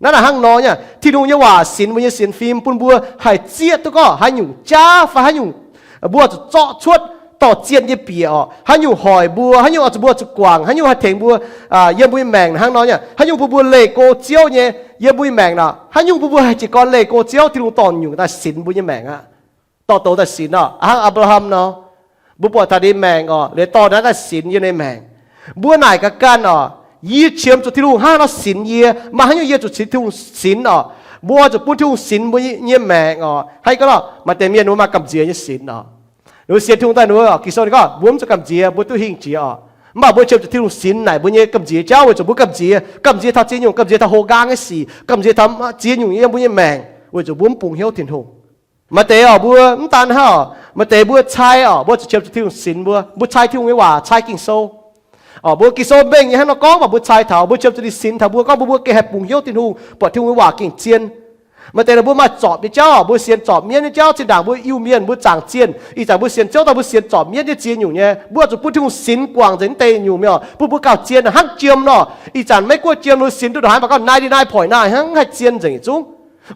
Naaiv naaic hnangv nor nyei, Tin-Hungh nyei waac sinx mbuo nyei sienx fim, bun mbuo haih zieqv duqv gorngv haaix nyungc jaav fai haaix nyungc mbuo zuqc zorqv cuotv dorh zienh nyei bieqc oc, haaix nyungc hoic mbuo, haaix nyungc oix zuqc mbuo zuqc guangc, haaix nyungc haih tengx mbuo yiem mbuo nyei maengc hnangv nor nyei, haaix nyungc bun mbuo leih go Ziouv nyei, yiem mbuo nyei maengc naaic, haaix nyungc bun mbuo haih jiez gorn leih go Ziouv, Tin-Hungh dorh nyungc daaih sinx mbuo nyei maengc aqv. Dorh douz daaih sinx oc, hnangv Apc^laa^ham nor, mbuo buatc taux ninh maengc oc, liuz dorh naaiv daaih sinx yiem ninh maengc. Mbuo naaic gaax ganh oc, yie qiemx zuqc Tin-Hungh hnangv nor sinx yie, maaih haaix nyungc yie zuqc cingx Tin-Hungh sinx oc. Mbuo zuqc bun Tin-Hungh sinx mbuo nyei maengc oc. Hnangv gorngv maaih deix mienh ninh mbuo maaih gamh nziex nyei sinx oc. Ninh mbuo sienx Tin-Hungh daaih ninh mbuo oc, Ging-Sou ninh gorngv mbuo mv zuqc gamh nziex, mbuo duqv hingh jiex oc. Mv baac mbuo qiemx zuqc Tin-Hungh sinx naaic mbuo nyei gamh nziex jauv weic zuqc mbuo gamh nziex, gamh nziex taux ziex nyungc, gamh nziex taux hoqc nqaang nyei sic, gamh nziex taux ziex nyungc yiem mbuo nyei maengc weic zuqc mbuo mv bungx hnyouv Tin-Hungh. Maaih deix oc, mbuo mv daan hnangv oc, maaih deix mbuo cai oc, mbuo zuqc qiemx zuqc Tin-Hungh sinx mbuo, mbuo cai Tin-Hungh nyei waac, cai Ging-Sou oc. Mbuo Ging-Sou mengh nyei hnangv nor gorngv, mv baac mbuo cai taux, mbuo qiemx zuqc ninh sinx taux mbuo, gorngv mbuo, mbuo gengh haih bungx hnyouv Tin-Hungh, buatc Tin-Hungh nyei waac gengh zien. Maaih deix mbuo maaih zorpc nyei jauv, mbuo sienx zorpc mienv nyei jauv, zinh ndaangc mbuo Iu-Mienh mbuo zaangc zienh, ih zanc mbuo sienx Ziouv daaih mbuo sienx zorpc mienv nyei ziex nyungc nyei, mbuo zuqc bun Tin-Hungh sinx guangc nzengc naaiv deix nyungc mienh oc, bun mbuo gauh zien hnangv jiem nor. Ih zanc Meiv-Guoqv jiem ninh sinx duqv ndongc haaix mv baac gorngv ninety-nine point nine hnangv haih zien nzengc yietc zungv.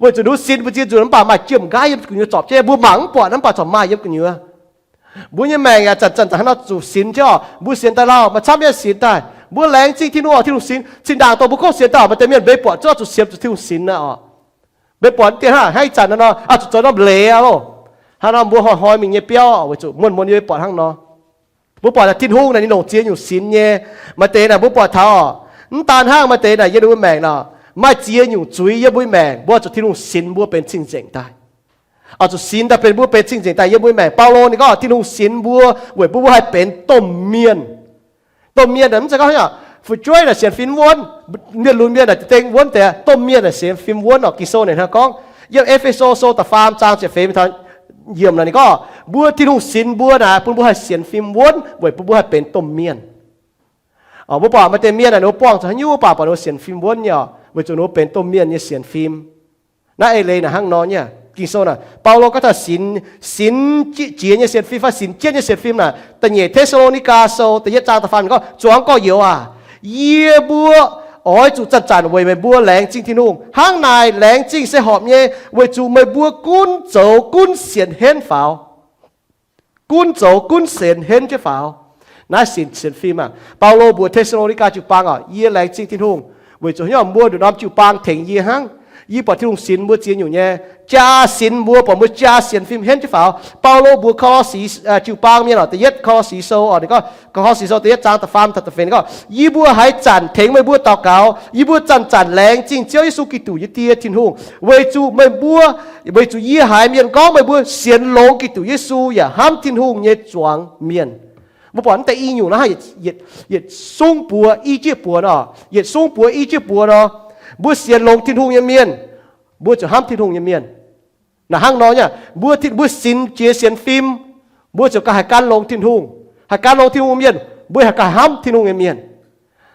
Weic zuqc ninh sinx mbuo ziex nzunc mv baac maaih jiem nqaiv yiem gu'nyuoz zorpc jienv, mbuo mangc mv buatc mv baac corc maaih yiem gu'nyuoz. Mbuo nyei maengc yaac zanc-zanc hnangv nor zuqc sinx jienv oc. Mbuo sienx daaih lauh, maaih camv nyei sinx daaih, mbuo laengz zingh Tin-Hungh oc, Tin-Hungh sinx. Zinh ndaangc dongh mbuo kov sienx daaih, maaih deix mienh mbuo buatc zuqc, zuqc sienx zuqc Tin-Hungh sinx aqv oc. Mbuo buatc dien hnangv haaix zanc nor, oix zuqc zoux norm leiz aqv loh. Hnangv nor mbuo hnoi-hnoi mingh nyei biauv weic zuqc muonh muonh yie buatc hnangv nor. Mbuo buatc naaic Tin-Hungh naaic ninh longc ziex nyungc sinx nyei. Maaih deix naaic mbuo buatc taux, mv daan hnangv, maaih deix naaic yiem mbuo maengc nor, maaih ziex nyungc zuiz yiem mbuo maengc, mbuo zuqc Tin-Hungh sinx mbuo benx cing-nzengc daaih. Oix zuqc sinx daaih benx mbuo benx cing-nzengc daaih yiem mbuo maengc. Baulo ninh gorngv Tin-Hungh sinx mbuo weic bun mbuo haih benx domh mienh. Domh mienh naaic mv zeiz gorngv hnangv fu'jueiv naaic sienx fim wuonv, mienh lunx mienh naaic deix deng wuonv deix, domh mienh naaic sienx fim wuonv oc. Ging-Sou naaic hnangv gorngv, yiem E^fe^so Sou da'faam zaang ziepc feix mingh taux yiemc naaic ninh gorngv, mbuo Tin-Hungh sinx mbuo naaic bun mbuo haih sienx fim wuonv weic bun mbuo haih benx domh mienh. Mbuo buatc maaih deix mienh naaic ninh mbuo buangh zuqc haaix nyungc mv baac buatc ninh mbuo sienx fim wuonv nyei oc, weic zuqc ninh mbuo benx domh mienh nyei sienx fim. Naaiv eix leiz naaic hnangv nor nyei. Ging-Sou naaic Baulo gorngv taux sinx, sinx jiex nyei sienx fim fai sinx jienv nyei sienx fim naaic, da'nyeic Te^saa^lo^ni^gaa Sou da'yietv zaang da'faam ninh gorngv, zuangx gorx-youz aac, yie mbuo oix zuqc zanc-zanc weic meih mbuo laengz zingh Tin-Hungh. Hnangv naaic laengz zingh se horpc nyei, weic zuqc meih mbuo gunv zoux gunv sienx henv faaux. Gunv zoux gunv sienx henv jienv faaux. Naaiv sinx sienx fim aac, Baulo mbuox Te^saa^lo^ni^gaa jiu-baang oc, yie laengz zingh Tin-Hungh weic zuqc haaix nyungc mbuo nduqc norm jiu-baang tengx yie hnangv. Yie buatc Tin-Hungh sinx mbuo ziex nyungc nyei. Jaa sinx mbuo, buatc mbuo jaa sienx fim henv jienv faaux. Baulo mbuox Ko^lo^si jiu-baang mienh oc, da'yietv Ko^lo^si Sou oc, ninh gorngv, Ko^lo^si Sou da'yietv zaang da'faam taux da'feix ninh gorngv, yie mbuo haaix zanc tengx meih mbuo daux gaux, yie mbuo zanc-zanc laengz zingh Ziouv Yesu Giduc nyei Die Tin-Hungh, weic zuqc meih mbuo, weic zuqc yie haiz mienh gorngv meih mbuo sienx longx Giduc Yesu yaac hnamv Tin-Hungh nyei zuangx mienh. Mbuo buatc naaiv deix i nyungc naaiv, yietc sung buoz i jieqv buoz nor, yietc sung buoz i jieqv buoz nor, mbuo sienx longx Tin-Hungh nyei mienh, mbuo ziouc hnamv Tin-Hungh nyei mienh. Naaic hnangv nor nyei, mbuo, mbuo sinx jiex sienx fim, mbuo ziouc ganh haih gan longx Tin-Hungh. Haih gan longx Tin-Hungh mienh, mbuo haih ganh hnamv Tin-Hungh nyei mienh.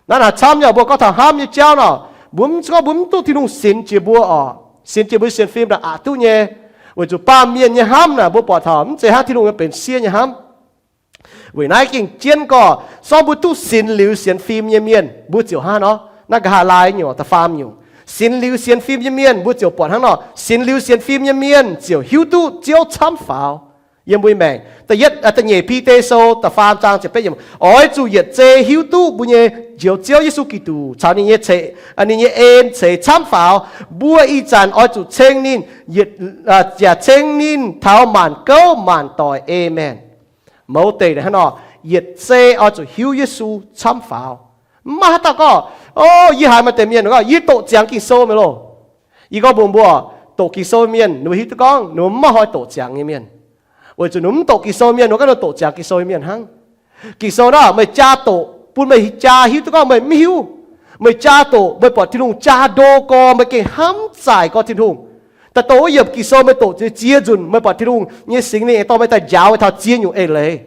Naaiv naaic camv nyei, mbuo gorngv taux hnamv nyei jauv nor, mbuo mv gorngv mbuo mv duqv Tin-Hungh sinx jiex mbuo oc. Sinx jiex mbuo sienx fim naaic aqc duqv nyei. Weic zuqc baamh mienh nyei hnamv naaic mbuo buatc taux mv zeiz hnangv Tin-Hungh nyei benx sieqv nyei hnamv. Weic naaiv gengh jienv gorx, sorng mbuo duqv sinx liuz sienx fim nyei mienh mbuo ziouc hnangv nor. Naaiv nqa'haav laai nyungc, da'faam nyungc, sinx liuz sienx fim nyei mienh mbuo ziouc buatc hnangv nor. Sinx liuz sienx fim nyei mienh ziouc hiuv duqv Ziouv camv faaux yiem mbuo nyei maengc. Da'yietv, da'nyeic Bide Sou da'faam zaang ziepc betv yiemc, oix zuqc yietc zei hiuv duqv mbuo nyei Njoux Ziouv Yesu Giduc caux ninh nyei, ninh nyei en ceix camv faaux. Mbuo ih zanc oix zuqc ceng ninh, yaac ceng ninh taux maanc gouv maanc doic. Aamen. Mouz deic hnangv nor, Yietc zei oix zuqc hiuv Yesu camv faaux. Mv maaih haaix dauh gorngv, O, yie haiz maaih deix mienh gorngv, Yie doqc ziangx Ging-Sou mi'aqv loh. Yie gorngv mbuox mbuo, doqc Ging-Sou mienh ninh mbuo hiuv duqv gorngv ninh mbuo mv maaih hnoi doqc ziangx nyei mienh. Weic zuqc ninh mv doqc Ging-Sou mienh, ninh mbuo ganh doqc ziangx Ging-Sou nyei mienh hnangv. Ging-Sou naaiv meih jaa doqc, bun meih jaa hiuv duqv gorngv meih mv hiuv. Meih jaa doqc, meih buatc Tin-Hungh jaa ndo gorx, meih gengh hnamv zaaic gorx Tin-Hungh. Daaih dongh wuov yiemc Ging-Sou meih doqc ziex nzunc, meih buatc Tin-Hungh nyei Singx Lingh dorh meih daaih njaaux meih taux ziex nyungc eix leiz.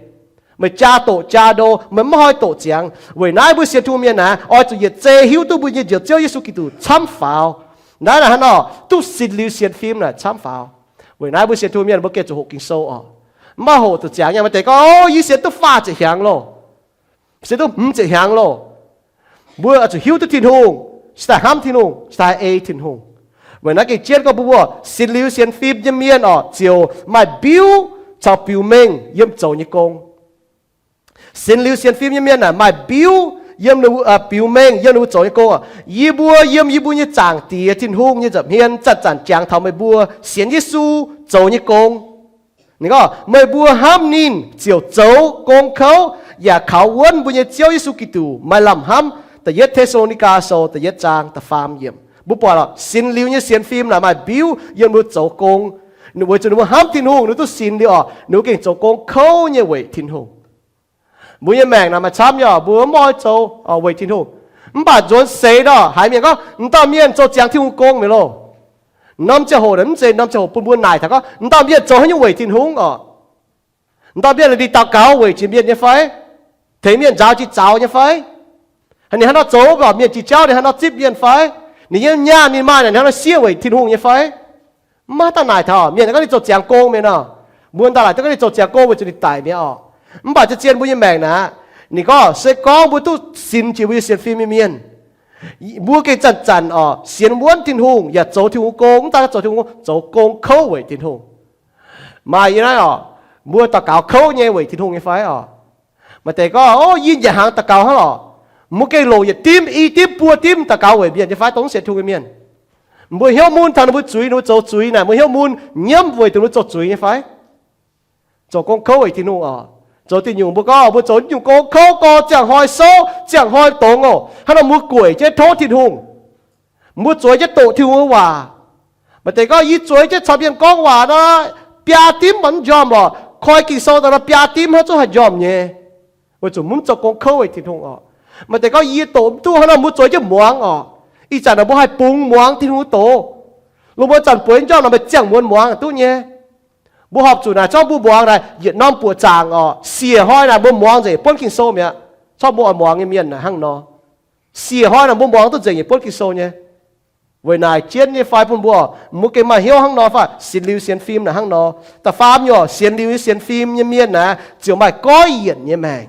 Meih jaa doqc jaa ndo, meih mv maaih hnoi doqc ziangx. Weic naaiv mbuo sienx Tin-Hungh mienh naaic oix zuqc yietc zei hiuv duqv mbuo nyei Njoux Ziouv Yesu Giduc camv faaux. Naaiv naaic hnangv nor, duqv sinx liuz sienx fim naaic camv faaux. Weic naaiv mbuo sienx Tin-Hungh mienh mbuo gengh zuqc hoqc Ging-Sou oc. Mv maaih hoqc zuqc ziangx nyei. Maaih deix gorngv, O, yie sienx duqv faah ziepc hnyangx loh. Sienx duqv hmz ziepc hnyangx loh. Mbuo oix zuqc hiuv duqv Tin-Hungh, cingx daaih hnamv Tin-Hungh, cingx daaih ei Tin-Hungh. Weic naaiv gengh jienv gorngv mbuo, sinx liuz sienx fim nyei mienh oc, ziouc maaih mbiuv caux biux mengh yiem zoux nyei gong. Sinx liuz sienx fim nyei mienh naaic maaih mbiuv yiem, biux mengh yiem ninh mbuo zoux nyei gong oc. Yie mbuo yiem yie mbuo nyei Zaangc Diex Tin-Hungh nyei nza'hmien zanc-zanc jangx taux meih mbuo sienx Yesu zoux nyei gong. Ninh gorngv, Meih mbuo hnamv ninh ziouc zoux gong kouv yaac kaux wuonv mbuo nyei Ziouv Yesu Giduc maaih lamh hnamv. Da'yietv Te^saa^lo^ni^gaa Sou da'yietv zaang da'faam yiemc. Mbuo buatc oc, sinx liuz nyei sienx fim naaic maaih mbiuv yiem ninh mbuo zoux gong. Weic zuqc ninh mbuo hnamv Tin-Hungh, ninh mbuo duqv sinx liuz oc, ninh mbuo gengh zoux gong kouv nyei weic Tin-Hungh. Mbuo nyei maengc naaic maaih camv nyei oc, mbuo mv oix zoux weic Tin-Hungh. Mv baac nzuonx seix nor, haiz mienh gorngv, M'dauh mienh zoux ziangx Tin-Hungh gong mi'aqv loh. Norm ziangh hoc naaic mv zeiz norm ziangh hoc bun mbuo naaic taux gorngv, M'dauh mienh zoux haaix nyungc weic Tin-Hungh oc? M'dauh mienh ninh daux gaux weic jiex mienh nyei fai? Tengx mienh nzaaux jiex zaux nyei fai? Ninh hnangv nor zoux mv baac mienh jiex jauv ninh hnangv nor zipv mienh fai? Ninh nyei nyaanh ninh maaih naaic hnangv nor siev weic Tin-Hungh nyei fai? Mv maaih dauh naaic taux. Mienh gorngv ninh zoux ziangx gong mi'aqv nor, mbuo daaih laaic duqv gorngv ninh zoux ziangx gong weic zuqc ninh daic mi'aqv oc. Mv baac zien-zien mbuo nyei maengc naaic, ninh gorngv se gorngv mbuo duqv sinx jiex mbuo nyei sienx fim nyei mienh, mbuo gengh zanc-zanc oc sienx wuonv Tin-Hungh yaac zoux Tin-Hungh gong, mv daan zoux Tin-Hungh gong, zoux gong kouv weic Tin-Hungh. Maaih yie naaiv oc, mbuo daux gaux kouv nyei weic Tin-Hungh nyei fai oc? Maaih deix gorngv, O, yie njiec hnaangx daux gaux hnangv lorqc. Mbuo gengh longc yietc dimv, i dimv, buo dimv daux gaux weic mienh nyei fai? Dongh mv sienx Tin-Hungh nyei mienh, mbuo hnyouv mun taux ninh mbuo zuiz, ninh mbuo zoux zuiz naaic mbuo hnyouv mun nyiemv weic zuqc ninh mbuo zoux zuiz nyei fai? Zoux gong kouv weic Tin-Hungh oc. Zoux diuh nyungc mbuo gorngv mbuo zoux nyungc gong kouv gorx, ziangh hnoi souv, ziangh hnoi dongz oc, hnangv nor mbuo gueic jienv tov Tin-Hungh. Mbuo zueiz jienv doqc Tin-Hungh nyei waac. Maaih deix gorngv, Yie zueiz jienv caux mienh gorngv waac nor, biaa dimv mv njormh lorqc. Koi Ging-Sou daaih nor biaa dimv hnangv zungv haih njormh nyei, weic zuqc mv zoux gong kouv weic Tin-Hungh oc. Maaih deix gorngv, Yie doqc mv duqv hnangv nor, mbuo zueiz jienv muangx oc. Ih zanc naaic mbuo haih bungx muangx Tin-Hungh doqc. Lungh muonz zanc bueix njormh nor meih ziangh muonz muangx duqv nyei. Mbuo horpc zuqc naaic zorqv mbuo muangx naaic yietc norm buoqc zaangc oc. Siec hnoi naaic mbuo muangx nzengc buonv Ging-Sou mi'aqv. Zorqv mbuo oix muangx nyei mienh naaic hnangv nor, siec hnoi naaic mbuo muangx duqv nzengc yietc buonv Ging-Sou nyei. Weic naaic jienv nyei fai bun mbuo, mbuo gengh maaih hnyouv hnangv nor fai? Sinx liuz sienx fim naaic hnangv nor. Da'faam nyungc, sienx liuz nyei sienx fim nyei mienh naaic ziouc maaih goiv yienc nyei maengc.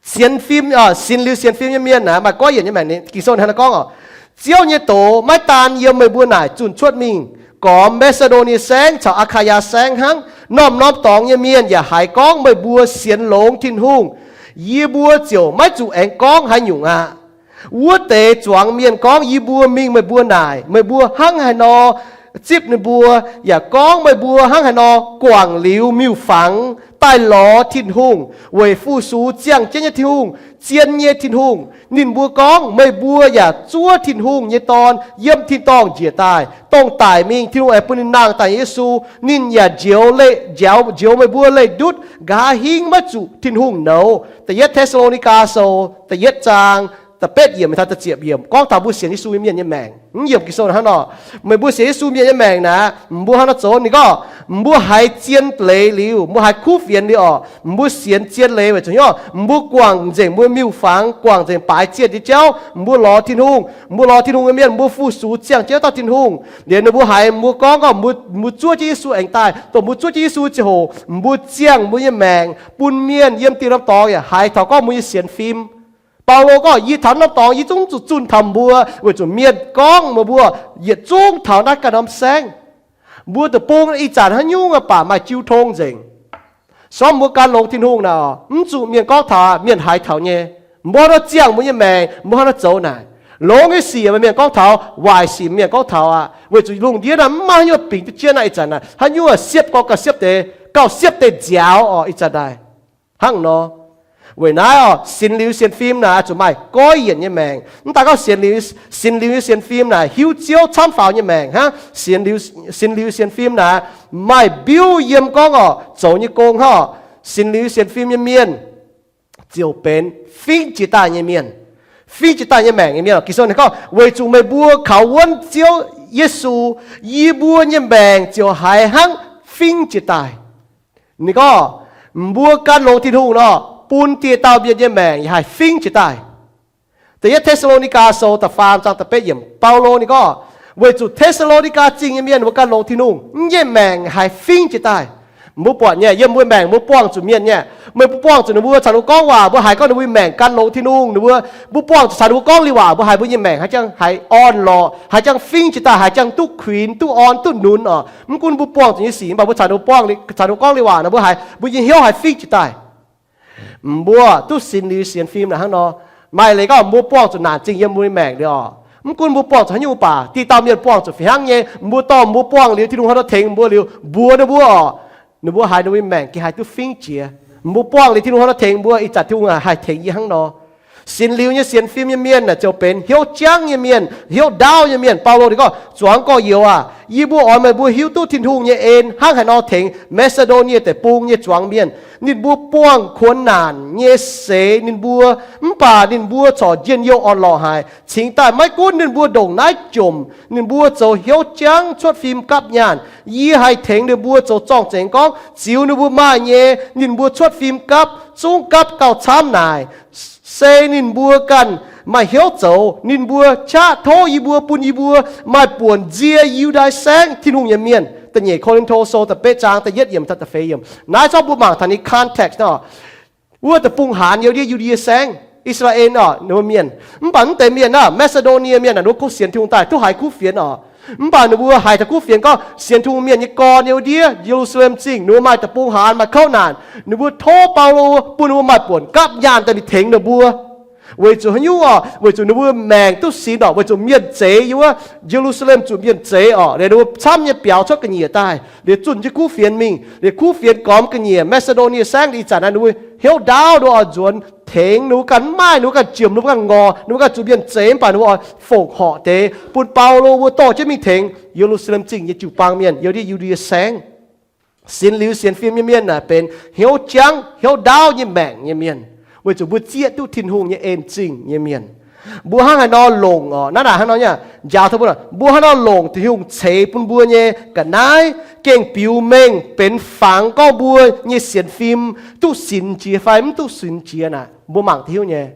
Sienx fim, sinx liuz sienx fim nyei mienh naaic maaih goiv yienc nyei maengc. Ging-Sou hnangv naaiv gorngv oc, Ziouv nyei doz maiv daan yiem meih mbuo naaic zunh cuotv mingh, gormx Maa^si^ndo^nie Saengv caux Aa^kaa^yaa Saengv hnangv. Norm-norm dorngx nyei mienh yaac haiz gorngv meih mbuo sienx longx Tin-Hungh. Yie mbuo ziouc maiv zuqc aengx gorngv haaix nyungc aqv. Wuov deix zuangx mienh gorngv yie mbuo mingh meih mbuo naaic, meih mbuo hnangv haaix nor zipv ninh mbuo, yaac gorngv meih mbuo hnangv haaix nor guangc liuz miuc-fangx daaih lorz Tin-Hungh, weic fu-sux ziangh jienv nyei Tin-Hungh, zien nyei Tin-Hungh. Ninh mbuo gorngv meih mbuo yaac zuov Tin-Hungh nyei Dorn yiem tin-dorngh njiec daaih, dongh daic mingh Tin-Hungh aengx bun ninh nangh daaih nyei Yesu. Ninh yaac njoux leih, njoux, njoux meih mbuo leih ndutv, nqa'haav hingv maiv zuqc Tin-Hungh nouz. Da'yietv Te^saa^lo^ni^gaa Sou da'yietv zaang da'betv yiemc taux da'ziepc yiemc gorngv taux mbuo sienx Yesu nyei mienh nyei maengc. Mv yiemc Ging-Sou hnangv nor, meih mbuo sienx Yesu mienh nyei maengc naaic, mbuo hnangv nor zoux. Ninh gorngv, mbuo haiz zien leiz liuz, mbuo haiz kuv fienx liuz oc, mbuo sienx zien leiz weic zuqc hnyouv mbuo guangc nzengc mbuo miuc-fangx, guangc nzengc baaix zienh nyei jauv, mbuo lorz Tin-Hungh, mbuo lorz Tin-Hungh nyei mienh, mbuo fu-sux ziangh jienv dauh Tin-Hungh. Liuz ninh mbuo haiz mbuo gorngv, gorngv mbuo zuov jienv Yesu aengx daaih, dongh mbuo zuov jienv Yesu ziangh hoc, mbuo ziangh mbuo nyei maengc bun mienh yiem diuh norm dorngx yaac haiz taux gorngv mbuo nyei sienx fim. Baulo gorngv, yie taux norm dorngx yie zungv zuqc zunh taux mbuo, weic zuqc mienh gorngv meih mbuo yietc zungv taux naaiv ganh norm saengv. Mbuo deic-bung ih zanc haaix nyungc baac maaih jiu tong nzengc. Sormv mbuo gan longx Tin-Hungh naaic, mv zuqc mienh gorngv taux, mienh haiz taux nyei. Mbuo hnangv nor ziangh mbuo nyei maengc, mbuo hnangv nor zoux naaic. Longx nyei sic meih mienh gorngv taux, waaic sic mienh gorngv taux aqv. Weic zuqc lungh ndiev naaiv mv maaih haaix nyungc bingx duqv jienv naaiv ih zanc naaic. Haaix nyungc siepv gorx gauh siepv deix, gauh siepv deix nziaaux oc ih zanc naaic. Hnangv nor, Weic naaiv oc, sinx liuz sienx fim naaic zuqc maaih goiv yienc nyei maengc. Mv daaih gorngv sinx liuz, sinx liuz nyei sienx fim naaic hiuv Ziouv camv faaux nyei maengc hnangv. Sinx liuz, sinx liuz sienx fim naaic maaih mbiuv yiem gorngv oc, zoux nyei gong hnangv oc. Sinx liuz sienx fim nyei mienh ziouc benx fingx jiex daaih nyei mienh, fingx jiex daaih nyei maengc nyei mienh. Ging-Sou ninh gorngv, weic zuqc meih mbuo kaux wuonv Ziouv Yesu, yie mbuo nyei maengc ziouc haiz hnangv fingx jiex daaih. Ninh gorngv, mbuo gan longx Tin-Hungh nor, bun dieh dauh mienh nyei maengc yaac haih fingx jiex daaih. Da'yietv Te^saa^lo^ni^gaa Sou da'faam zaang da'betv yiemc, Baulo ninh gorngv, weic zuqc Te^saa^lo^ni^gaa Zingh nyei mienh mbuo gan longx Tin-Hungh, yie nyei maengc haih fingx jiex daaih. Mbuo buatc nyei, yiem mbuo maengc mbuo buangh zuqc mienh nyei. Meih mbuo buangh zuqc ninh mbuo caux ninh mbuo gorngv waac, mbuo haiz gorngv ninh mbuo nyei maengc gan longx Tin-Hungh, ninh mbuo, mbuo buangh zuqc caux ninh mbuo gorngv liuz waac, mbuo haiz mbuo nyei maengc haaix jangx haiz orn-lorqc, haaix jangx fingx jiex daaih, haaix jangx duqv kuinx, duqv orn, duqv nunz oc. Mv gunv mbuo buangh zuqc nyei sic, mv baac mbuo caux ninh mbuo gorngv liuz waac nor, mbuo haiz mbuo nyei hnyouv haih fingx jiex daaih. Mbuo duqv sinx liuz sienx fim naaic hnangv nor. Maaih leiz gorngv mbuo buangh zuqc naanc zingh yiem mbuo nyei maengc liuz oc, mv gunv mbuo buangh zuqc haaix nyungc baac, dieh dauh mienh buangh zuqc fih hnangv nyei. Mbuo dorh mbuo buangh liuz, Tin-Hungh hnangv nor tengx mbuo liuz, mbuox ninh mbuo oc, ninh mbuo haiz ninh mbuo nyei maengc gengh haih duqv fingx jiex. Mbuo buangh liuz, Tin-Hungh hnangv nor tengx mbuo, ih zanc Tin-Hungh haih tengx yie hnangv nor. Sinx liuz nyei sienx fim nyei mienh naaic ziouc benx hnyouv jangv nyei mienh, hnyouv ndaauv nyei mienh. Baulo ninh gorngv, zuangx gorx-youz aac, yie mbuo oix meih mbuo hiuv duqv Tin-Hungh nyei en hnangv haaix nor tengx Maa^si^ndo^nie Deic-Bung nyei zuangx mienh. Ninh mbuo buangh kuonx naanc nyei seix ninh mbuo, mv baac ninh mbuo corc njien-youh orn-lorqc haic. Cingx daaih maiv gunv ninh mbuo ndongc naaiv jomc, ninh mbuo zoux hnyouv jangv cuotv fim gapv nyaanh. Yie haih tengx ninh mbuo zoux zorng-zengx gorngv, ziux ninh mbuo maaih nyei, ninh mbuo cuotv fim gapv, zungv gapv gauh camv naaic. Se ninh mbuo ganh maaih hnyouv zoux, ninh mbuo qaqv tov yie mbuo bun yie mbuo maaih buonc nzie Yiutai Saengv Tin-Hungh nyei mienh. Da'nyeic Ko^lin^to Sou da'betv zaang da'yietv yiemc taux da'feix yiemc. Naaiv zorqv mbuo mangc taux ninh context nor, wuov deic-bung haanz nyei wuov ndiev Yu^ndie Saengv, I^saa^laa^en oc, ninh mbuo mienh. Mv baac mv deix mienh naaic, Maa^si^ndo^nie mienh naaic, ninh mbuo kungx sienx Tin-Hungh daaih, duqv haiz kuv fienx oc. Mv baac ninh mbuo haiz taux kuv fienx gorngv sienx Tin-Hungh mienh nyei gorn nyei wuov ndiev Ye^lu^saa^lem Zingh, ninh mbuo maaih deic-bung haanz, maaih kouv naanc. Ninh mbuo tov Baulo bun ninh mbuo maaih buonc gapv nyaanh daaih mingh tengx ninh mbuo. Weic zuqc haaix nyungc oc? Weic zuqc ninh mbuo maengc duqv sinx oc. Weic zuqc mienh zeix yiem wuov Ye^lu^saa^lem zuqc mienh zeix oc. Liuz ninh mbuo camv nyei biaux cuotv ga'nyiec daaih, liuz zunh jienv kuv fienx mingh. Liuz kuv fienx gormx ga'nyiec Maa^si^ndo^nie Saengv, ih zanc naaiv ninh mbuo hnyouv ndaauv, ninh mbuo oix nzuonx tengx, ninh mbuo ganh mv maaih, ninh mbuo ganh jiem, ninh mbuo ganh ngorc, ninh mbuo ganh zuqc mienh zeix, mv baac ninh mbuo oix fongc horc deix bun Baulo mbuo dorh jienv mingh tengx Ye^lu^saa^lem Zingh nyei jiu-baang mienh, yiem ndiev Yu^ndie Saengv. Sinx liuz sienx fim nyei mienh naaic benx hnyouv jangv, hnyouv ndaauv nyei maengc nyei mienh, weic zuqc mbuo zieqv duqv Tin-Hungh nyei en-zingh nyei mienh. Mbuo hnangv haaix nor longc oc? Naaiv naaic hnangv nor nyei, njaaux taux mbuo, mbuo hnangv nor longc Tin-Hungh ceix bun mbuo nyei ga'naaiv gengh biux mengh benx fangx gorngv mbuo nyei sienx fim duqv sinx jiex fai mv duqv sinx jiex naaic, mbuo mangc duqv hiuv nyei.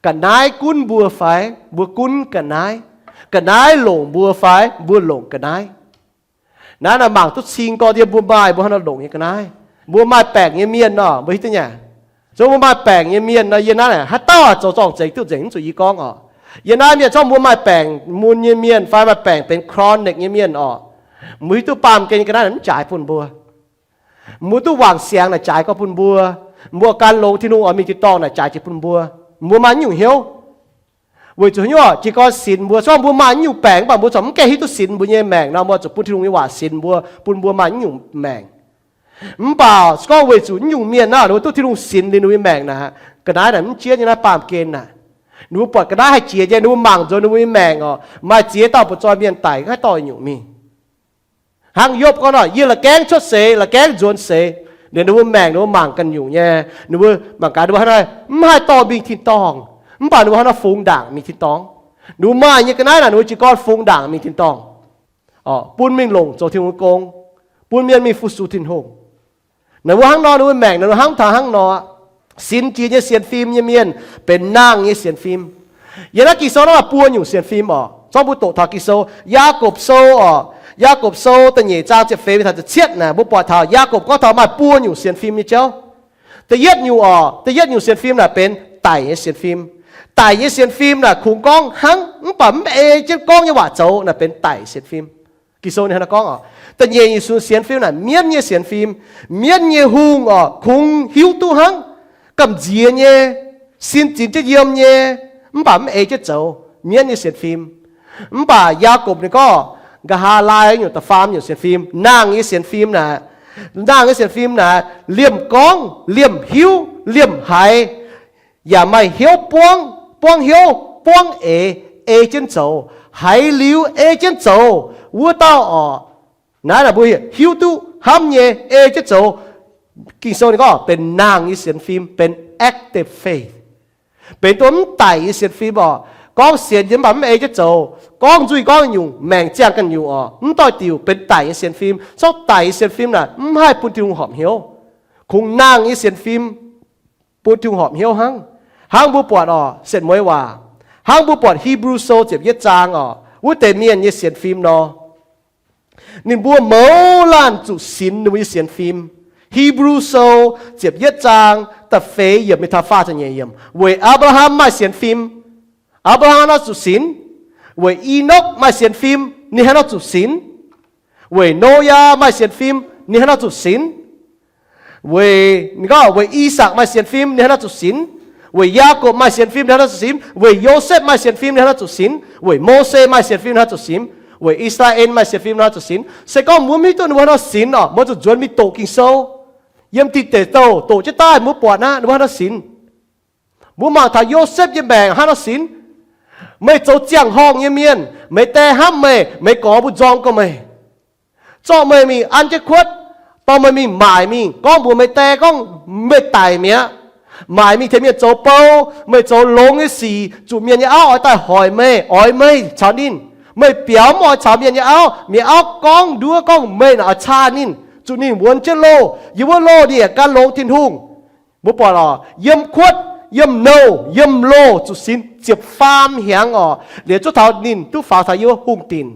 Ga'naaiv gunv mbuo fai mbuo gunv ga'naaiv? Ga'naaiv longc mbuo fai mbuo longc ga'naaiv? Naaiv naaic mangc duqv cing gorngv ndie mbuo maaih, mbuo hnangv nor longc nyei ga'naaiv. Mbuo maaih baengc nyei mienh nor, mbuo hiuv duqv nyei. Zorqv mbuo maaih baengc nyei mienh nor, yie naaiv haaix dauh zoux zorng-zengx duqv nzengc, mv zuqc yie gorngv oc. Yie naaiv mienh zorqv mbuo maaih baengc mun nyei mienh fai maaih baengc benx chronic nyei mienh oc, mbuo hiuv duqv baamh gen nyei ga'naaiv naaic mv jaaix bun mbuo. Mbuo duqv wangc siangx naaic jaaix gorngv bun mbuo. Mbuo gan longx Tin-Hungh oix mingh tin-dorngh naaic jaaix jiex bun mbuo. Mbuo maaih nyungc hnyouv. Weic zuqc haaix nyungc? Jiez gorn sinx mbuo, se gorngv mbuo maaih nyungc baengc mv baac mbuo corc mv gaengh hiuv duqv sinx mbuo nyei maengc nor, mbuo zuqc bun Tin-Hungh nyei waac sinx mbuo, bun mbuo maaih nyungc maengc. Mv baac se gorngv weic zuqc nyungc mienh naaic, ninh mbuo duqv Tin-Hungh sinx liuz ninh mbuo nyei maengc naaic, ga'naaiv naaic mv jienv nyei naaiv baamh gen naaic. Ninh mbuo buatc ga'naaiv haih jiex nyei, ninh mbuo mangc nzuonx ninh mbuo nyei maengc oc, maaih ziex dauh butv-zoih mienh daic, haaix dauh nyungc mingh. Hnangv Yopv gorngv nor, yie la'gaengh cuotv seix, la'gaengh nzuonx seix. Liuz ninh mbuo maengc, ninh mbuo mangc ganh nyungc nyei. Ninh mbuo mangc gaax, ninh mbuo hnangv naaiv mv haih dorh mingh tin-dorngh, mv baac ninh mbuo hnangv naaiv fungx ndaangc mingh tin-dorngh. Ninh mbuo maaih nyei ga'naaiv naaic, ninh mbuo jiez gorn fungx ndaangc mingh tin-dorngh, bun mingh longc zoux Tin-Hungh gong, bun mienh mingh fu-sux Tin-Hungh. Ninh mbuo hnangv nor, ninh mbuo maengc ninh mbuo hnamv taux hnangv nor. Sinx jiex nyei sienx fim nyei mienh benx nangh nyei sienx fim. Yiem naaiv Ging-Sou naaiv maaih buo nyungc sienx fim oc. Zorqv mbuo doqc taux Ging-Sou, Yaagorpc Sou oc, Yaagorpc Sou da'nyeic zaang ziepc feix mingh taux ziepc cietv naaic, mbuo buatc taux Yaagorpc gorngv taux maaih buo nyungc sienx fim nyei jauv. Da'yietv nyungc oc, da'yietv nyungc sienx fim naaic benx daic nyei sienx fim. Daic nyei sienx fim naaic kungx gorngv hnangv mv baac mv ei jienv gorngv nyei waac zoux naaic benx daic sienx fim. Ging-Sou ninh hnangv naaiv gorngv oc, da'nyeic nyungc sienx fim naaic mienv nyei sienx fim. Mienv nyei hungh oc, kungx hiuv duqv hnangv, gamh nziex nyei, sin zinx jienv yiem nyei, mv baac mv ei jienv zoux, mienv nyei sienx fim. Mv baac Yaagorpc ninh gorngv, nqa'haav laai nyungc da'faam nyungc sienx fim, nangh nyei sienx fim naaic, nangh nyei sienx fim naaic liemh gorngv, liemh hiuv, liemh haiz, yaac maaih hnyouv buangv, buangv hnyouv, buangv eix, ei jienv zoux, haiz liuz ei jienv zoux, wuov dauh orqc, naaiv mbuo hiuv duqv hnamv nyei, ei jienv zoux. Ging-Sou ninh gorngv benx nangh nyei sienx fim, benx active faith, benx duqv mv daic nyei sienx fim orqc. Gorngv sienx nyei mv baac mv ei jienv zoux, gorngv nzuih gorngv nyungc, maengc ziangh ganh nyungc orqc, mv doix-diuc, benx daic nyei sienx fim. Zorqv daic nyei sienx fim naaic mv haih bun Tin-Hungh horpc hnyouv. Kungx nangh nyei sienx fim bun Tin-Hungh horpc hnyouv hnangv. Hnangv mbuo buatc orqc, setv mueiz waac, hnangv mbuo buatc Hipv^lu Sou ziepc yietv zaang orqc, wuov deix mienh nyei sienx fim nor, ninh mbuo mouz laanh zuqc sinx ninh mbuo nyei sienx fim. Hipv^lu Sou ziepc yietv zaang da'feix yiemc mingh taux faah ziepc nyeic yiemc, weic Apc^laa^ham maaih sienx fim, Apc^laa^ham nor zuqc sinx. Weic I^nokv maaih sienx fim, ninh hnangv nor zuqc sinx. Weic Noyaa maaih sienx fim, ninh hnangv nor zuqc sinx. Weic, ninh gorngv weic I^sakc maaih sienx fim, ninh hnangv nor zuqc sinx. Weic Yaakopv maaih sienx fim, ninh hnangv nor zuqc sinx. Weic Yosepv maaih sienx fim, ninh hnangv nor zuqc sinx. Weic Mose maaih sienx fim, ninh hnangv nor zuqc sinx. Weic I^saa^laa^en maaih sienx fim, ninh hnangv nor zuqc sinx. Se gorngv mbuo mv hiuv duqv ninh mbuo hnangv nor sinx orqc, mbuo zuqc nzuonx mingh doqc Ging-Sou. Yiem Dih Deic Douh doqc jienv daaih mbuo buatc naaiv ninh mbuo hnangv nor sinx. Mbuo mangc taux Yosepv nyei maengc hnangv nor sinx. Meih zoux ziangh horngh nyei mienh, meih die hnamv meih, meih gorx mbuo nzorng gorx meih, zorqv meih mingh an jienv kuotv, dorh meih mingh maaic mingh, gorngv mbuox meih die gorngv meih daic mi'aqv. Maaic mingh tengx mienh zoux bou, meih zoux longx nyei sic, zuqc mienh nyei auv oix daaih hoic meih, oix meih caux ninh. Meih biaux mv oix caux mienh nyei auv, mienh auv gorngv nduov gorngv meih naaic oix caa ninh, zuqc ninh wuonx jienv loh. Yiem wuov loh ninh yaac gan longx Tin-Hungh. Mbuo buatc orqc, yiem kuotv, yiem nouh, yiem loh zuqc sinx ziepc faam hnyangx orqc, liuz zuov taux ninh duqv faaux taux yiem hungh dinc.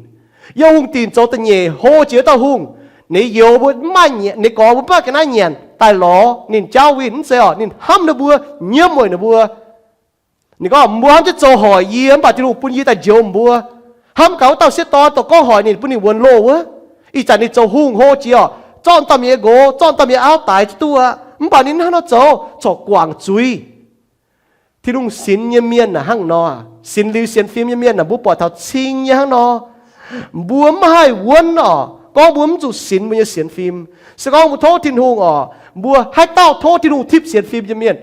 Yiem hungh dinc zoux da'nyeic hlo jiex dauh hungh. Ninh youz mbuo mv maaih, ninh gorx mbuo mv maaih ga'naaiv nyanc daaih lorz ninh jauv winh, mv zeiz orqc, ninh hnamv ninh mbuo, nyiemv weic ninh mbuo. Ninh gorngv, mbuo hnamv jienv zoux hoic yie, mv baac Tin-Hungh bun yie daaih njoux mbuo. Hnamv gaax wuov dauh sieqv dorn dongh gorngv hoic ninh, bun ninh wuonx loh wuov. Ih zanc ninh zoux hungh hlo jiex orqc, zorqv dauh mienh nyei nqox, zorqv dauh mienh nyei auv daix duqv aqv, mv baac ninh hnangv nor zoux corc guangc zuiz. Tin-Hungh sinx nyei mienh naaic hnangv nor, sinx liuz sienx fim nyei mienh naaic, mbuo buatc taux cing nyei hnangv nor. Mbuo mv haih wuonv orqc, gorngv mbuo mv zuqc sinx mbuo nyei sienx fim. Se gorngv mbuo tov Tin-Hungh orqc, mbuo haaix dauh tov Tin-Hungh tipv sienx fim nyei mienh?